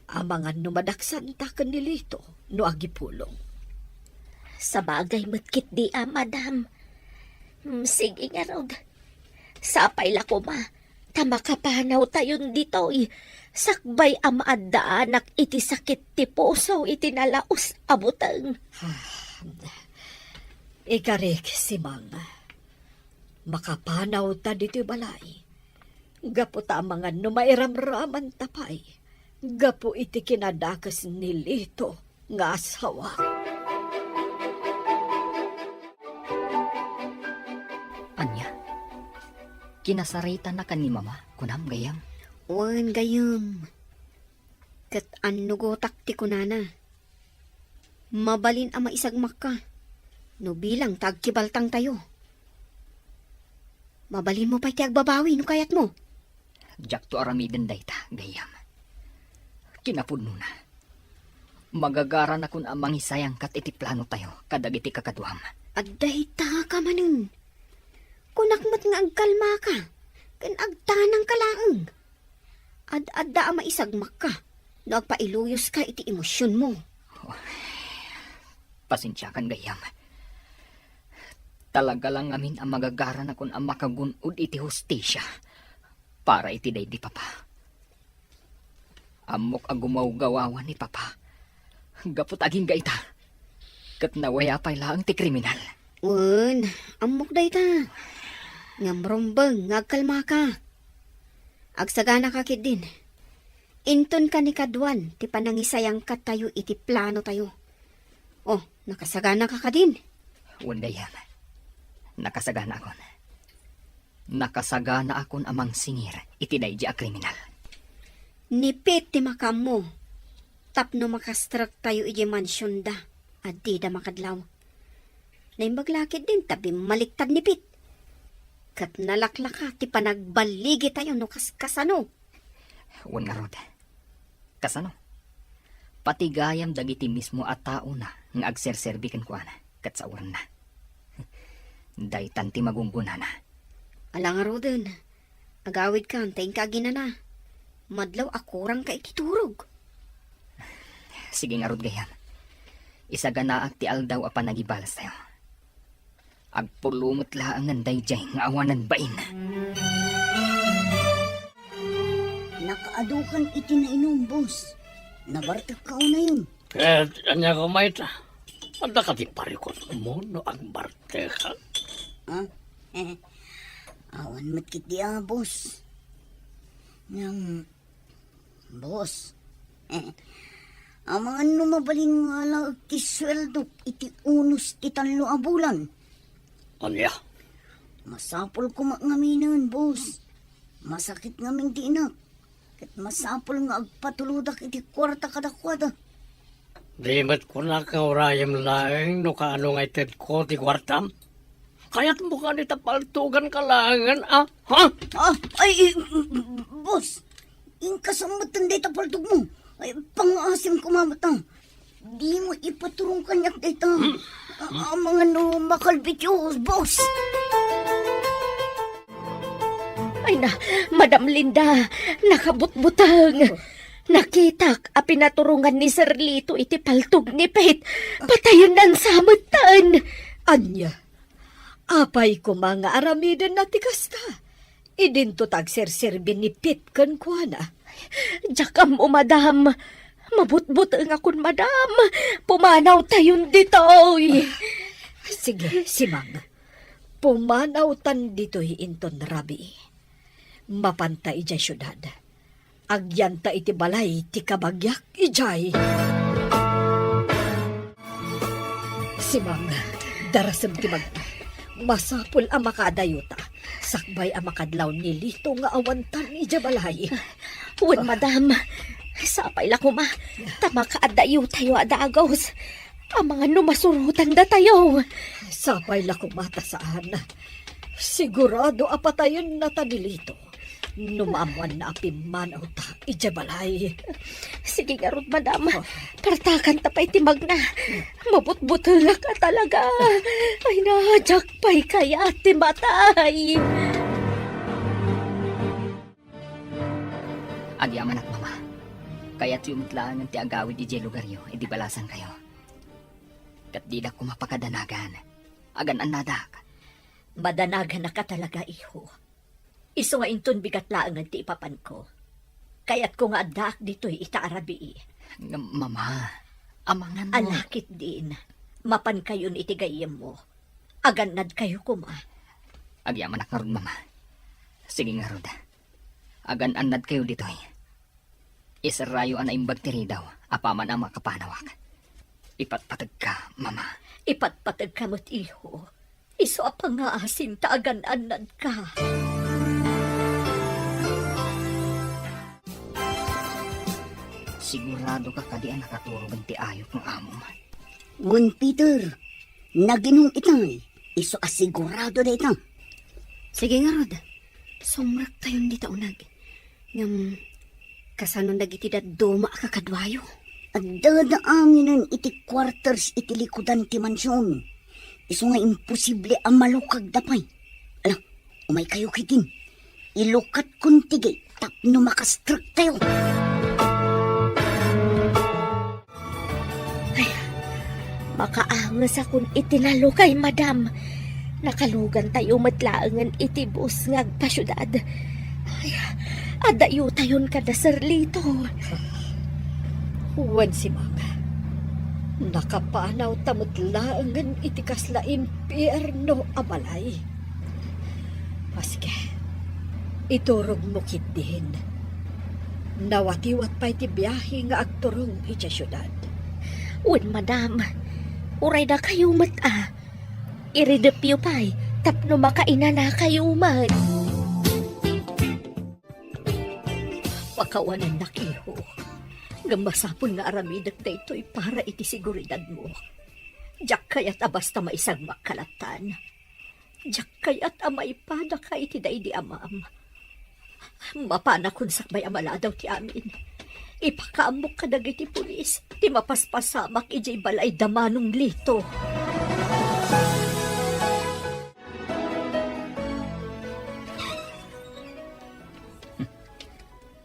Amangan no madaksanta ken ni Lito no agipulong. Sabagay met ketdi a, madam. Mm, sige ngarud. Sapay la koma ta makapanawtayon ditoy, sakbay a maaddaanak iti sakit ti puso iti nalaus a buteng. Ah, ikarik, Simang. Makapanawta ditoy balay. Gapu ta amangan no mairamramanta pay gapu iti kinadakes ni Lito nga asawa. Ania? Kinasaritanaka ni Mama, kunam, gayyem? Wen, gayyem. Ket annugotak ti kunana. Mabalin a maisagmakka no bilang ta agkibaltangtayo. Mabalinmo pay ti agbabawi no kayatmo. Diakto aramiden dayta, gayyem. Kinapudnona, magagaranakon a mangisayangkat iti planotayo kadagiti kakaduam. Adda dayta ka manen. Kunak met nga agkalmaka ken agtanangka laeng. Ad-adda a maisagmakka no agpailuyoska iti emosionmo. Pasensiakan, gayyem. Talaga la ngamin a magagaranakon a makagun-od iti hustisia para iti daydi papa. Ammok a gumawgawawan ni papa gapu ta agingga ita, ket nawaya pay laeng ti kriminal. Wen, ammok dayta. Ngem rumbeng nga agkalmaka. Agsaganaka ketdin. Inton kanikaduan ti panangisayangkattayo iti planotayo. Oh, nakasaganaka kadin? Wen, gayyem. Nakasaganaakon. Nakasaganaakon a mangsingir iti daydi a kriminal. Ni Pete ti makaammo tapno makastrektayo idiay mansionda a dida makadlaw. Naimbag la ketdin ta bimmaliktad ni Pete. Ket nalaklaka ti panagballigitayo no kaskasano. Wen ngarud, kasano? Pati gayam dagiti mismo a taona nga agserserbi kenkuana ket saorenna. Daytan ti magunggonana. Ala ngaruden, agawidkan ta inka aginana. Madlaw a kurangka iti turog. Sige ngarud, gayyem. Isaganaak ti aldaw a panagibalastayo. Agpulong met laengen daydiay nga awanan bain. Nakaadukan iti nainum, boss. Nabartekka unayen. Ket ania koma ita? Adda kadi parikutmo no agbartekak? Ah? Awan met ketdi a, boss. Ngem, boss, amangan no mabalin nga alaek ti sueldok iti unos ti tallo a bulan. Ania? Masapul koma ngaminen, boss. Masakit ngamin ti inak. Ket masapul nga agpatulodak iti kuarta kadakuada. Di met kunak nga urayem laeng no kaano nga itedko ti kuartam? Kayatmo kadi ta paltuganka laengen, a? Ha? Ah, ay, eh, boss, inka sa metten dayta paltogmo. Ay, pangaasim koma met, a. Dimo ipaturong kaniak dayta. Hmm? A-, amangan no makalbit, boss. Ay na, Madam Linda, nakabutbuteng. Nakitak a pinaturongan ni Sir Lito iti paltog ni Pete. Patayennan sa metten. Ania? Apay koma nga aramidenna ti kasta? Idinto ta agserserbi ni Pete kenkuana. Diak ammo, madam. Mabutbutengakon, madam. Pumanawtayon ditoy. Sige, Simang. Pumanawtan ditoy inton rabii. Mapanta idiay siudad. Agyanta iti balay ti kabagiak idiay. Simang, darasem ti bagmo. Masapul a makaadayota sakbay a makadlaw ni Lito nga awantan idiay balay. Wen, madam. Sapay la koma, ta makaaddayo tayo a dagus. Amangan no masurotan datayo. Sapay la koma ta saan. Sigurado a patayenna ta ni Lito no maammoanna a pimmanawta idiay balay. Sige ngarud, madam. Oh. Partakan ta pay ti magna. Mabutbutelak a talaga. Ay, na, diak pay kayat ti matay. Agyamanak, mama. Kayatyo met laengen ti agawid idiay lugaryo idi balasangkayo. Ket didak koma pakadanagan. Agan-annadak. Madanaganak a talaga, iho. Isu nga inton bigat laengen ti ipapanko. Kayatko nga addaak ditoy ita a rabii. Ngem, mama, amangan no. Ala ketdin, mapankayon iti gayyemmo. Agannadkayo koma. Agyamanak ngarud, mama. Sige ngarud. Agan-annadkayo ditoy. Iserrayo a naimbag ti ridaw apaman a makapanawak. Ipatpategka, mama. Ipatpategka met, iho. Isu a pangngaasim ta agan-annadka. Siguradoka kadi a nakaturogen ti ayup nga amom? Wen, Peter, naginum itay. Isu a sigurado dayta. Sige ngarud. Sumrektayon dita uneg. Ngem, kasano dagiti dadduma a kakaduayo? Addada anginen iti quarters iti likudan ti mansion. Isu nga imposible a malukagda pay. Ala, umaykayo ketdin. Ilukatkon ti gate tapno makastrektayo. Ay, makaangesakon iti nalukay, madam. Nakalugantayo met laengen iti bus nga agpasiudad. Ay, addayotayon kada Sir Lito. Wen, Simang, nakapanawta met laengen iti kasla impierno a balay. A, sige. Iturogmo ketdin. Nawatiwat pay ti biahe nga agturong idiay siudad. Wen, madam, uray dakayo met a. Iridepyo pay tapno makainanakayo met. Pakawanennak, iho. Ngem masapul nga aramidek daytoy para iti seguridadmo. Diak kayat a basta maisagmak ka lattan. Diak kayat a maipadaka iti daydi amam. Mapanakon sakbay a maladaw ti amin. Ipakaammok kadagiti pulis ti mapaspasamak idiay balay da Manong Lito.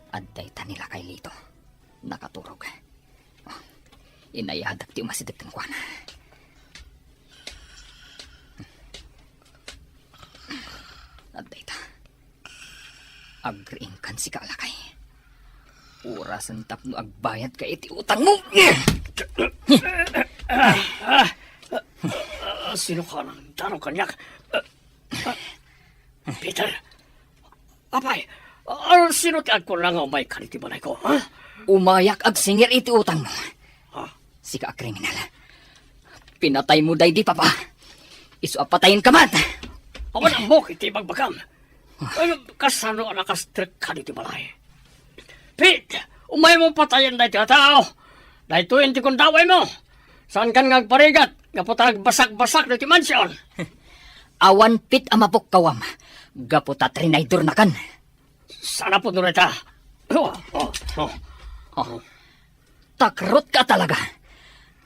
Adda ita ni Lakay Lito. Nakaturog. Inayadak ti umasideg kenkuana. Adda ita. Agriingkan sika, Lakay. Orasen tapno agbayadka iti utangmo. Ah, ah, ah, sino ka nang daro kaniak? Ah, ah, Peter, Apay, a-, a-, sino ti agkuna nga umaykan iti balayko, ha? Umayak agsingir iti utangmo. Ha? Sika a kriminal. Pinataymo daydi papa. Isu a patayenka met. Awan ammok iti ibagbagam. Ay, kasano a nakastrek ka diti balay? Pete, umaymo patayen daytoy a tao. Daytoy ti gundawaymo. Saankan nga agparigat gapu ta agbasakbasak daytoy mansion. Awan pit a mapukkawam gapu ta trinaydornakan. Saan a pudno dayta? Oh, oh, oh. Oh. Takrotka talaga.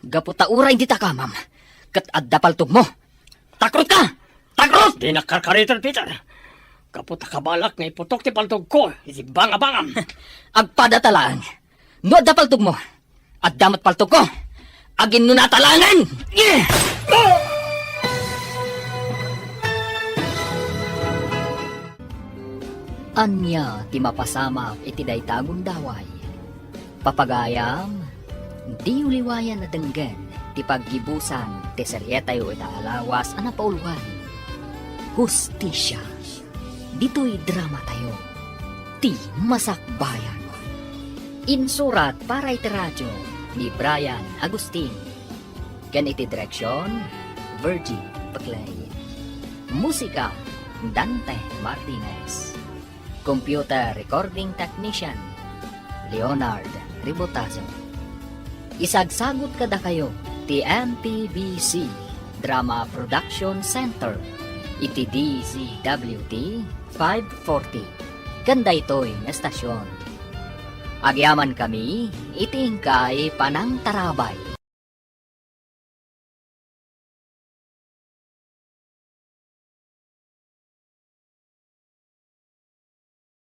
Gapu ta uray dita kamam, ket adda paltogmo. Takrotka! Takrot! Dinak karkariten, Peter. Gapu ta kabalak nga iputok ti paltogko iti bangabangam. Agpada ta laeng. No adda paltogmo, adda met paltogko. Aginnunata laengen! Ania ti mapasamak iti dayta a gundaway? Papagayam, diyo liwayan a denggen ti paggibusan ti serietayo ita a lawas a napauluan, Hustisia. Ditoy dramatayo, Ti Masakbayan. Insurat para iti radio ni Brian Agustin, ken iti direksion, Virgie Peclay. Musika, Dante Martinez. Computer recording technician, Leonard Ribotazo. Isagsagut kadakayo ti M P B C Drama Production Center iti D Z W T five forty ken daytoy nga estasion. Agyamankami iti inkay panangtarabay.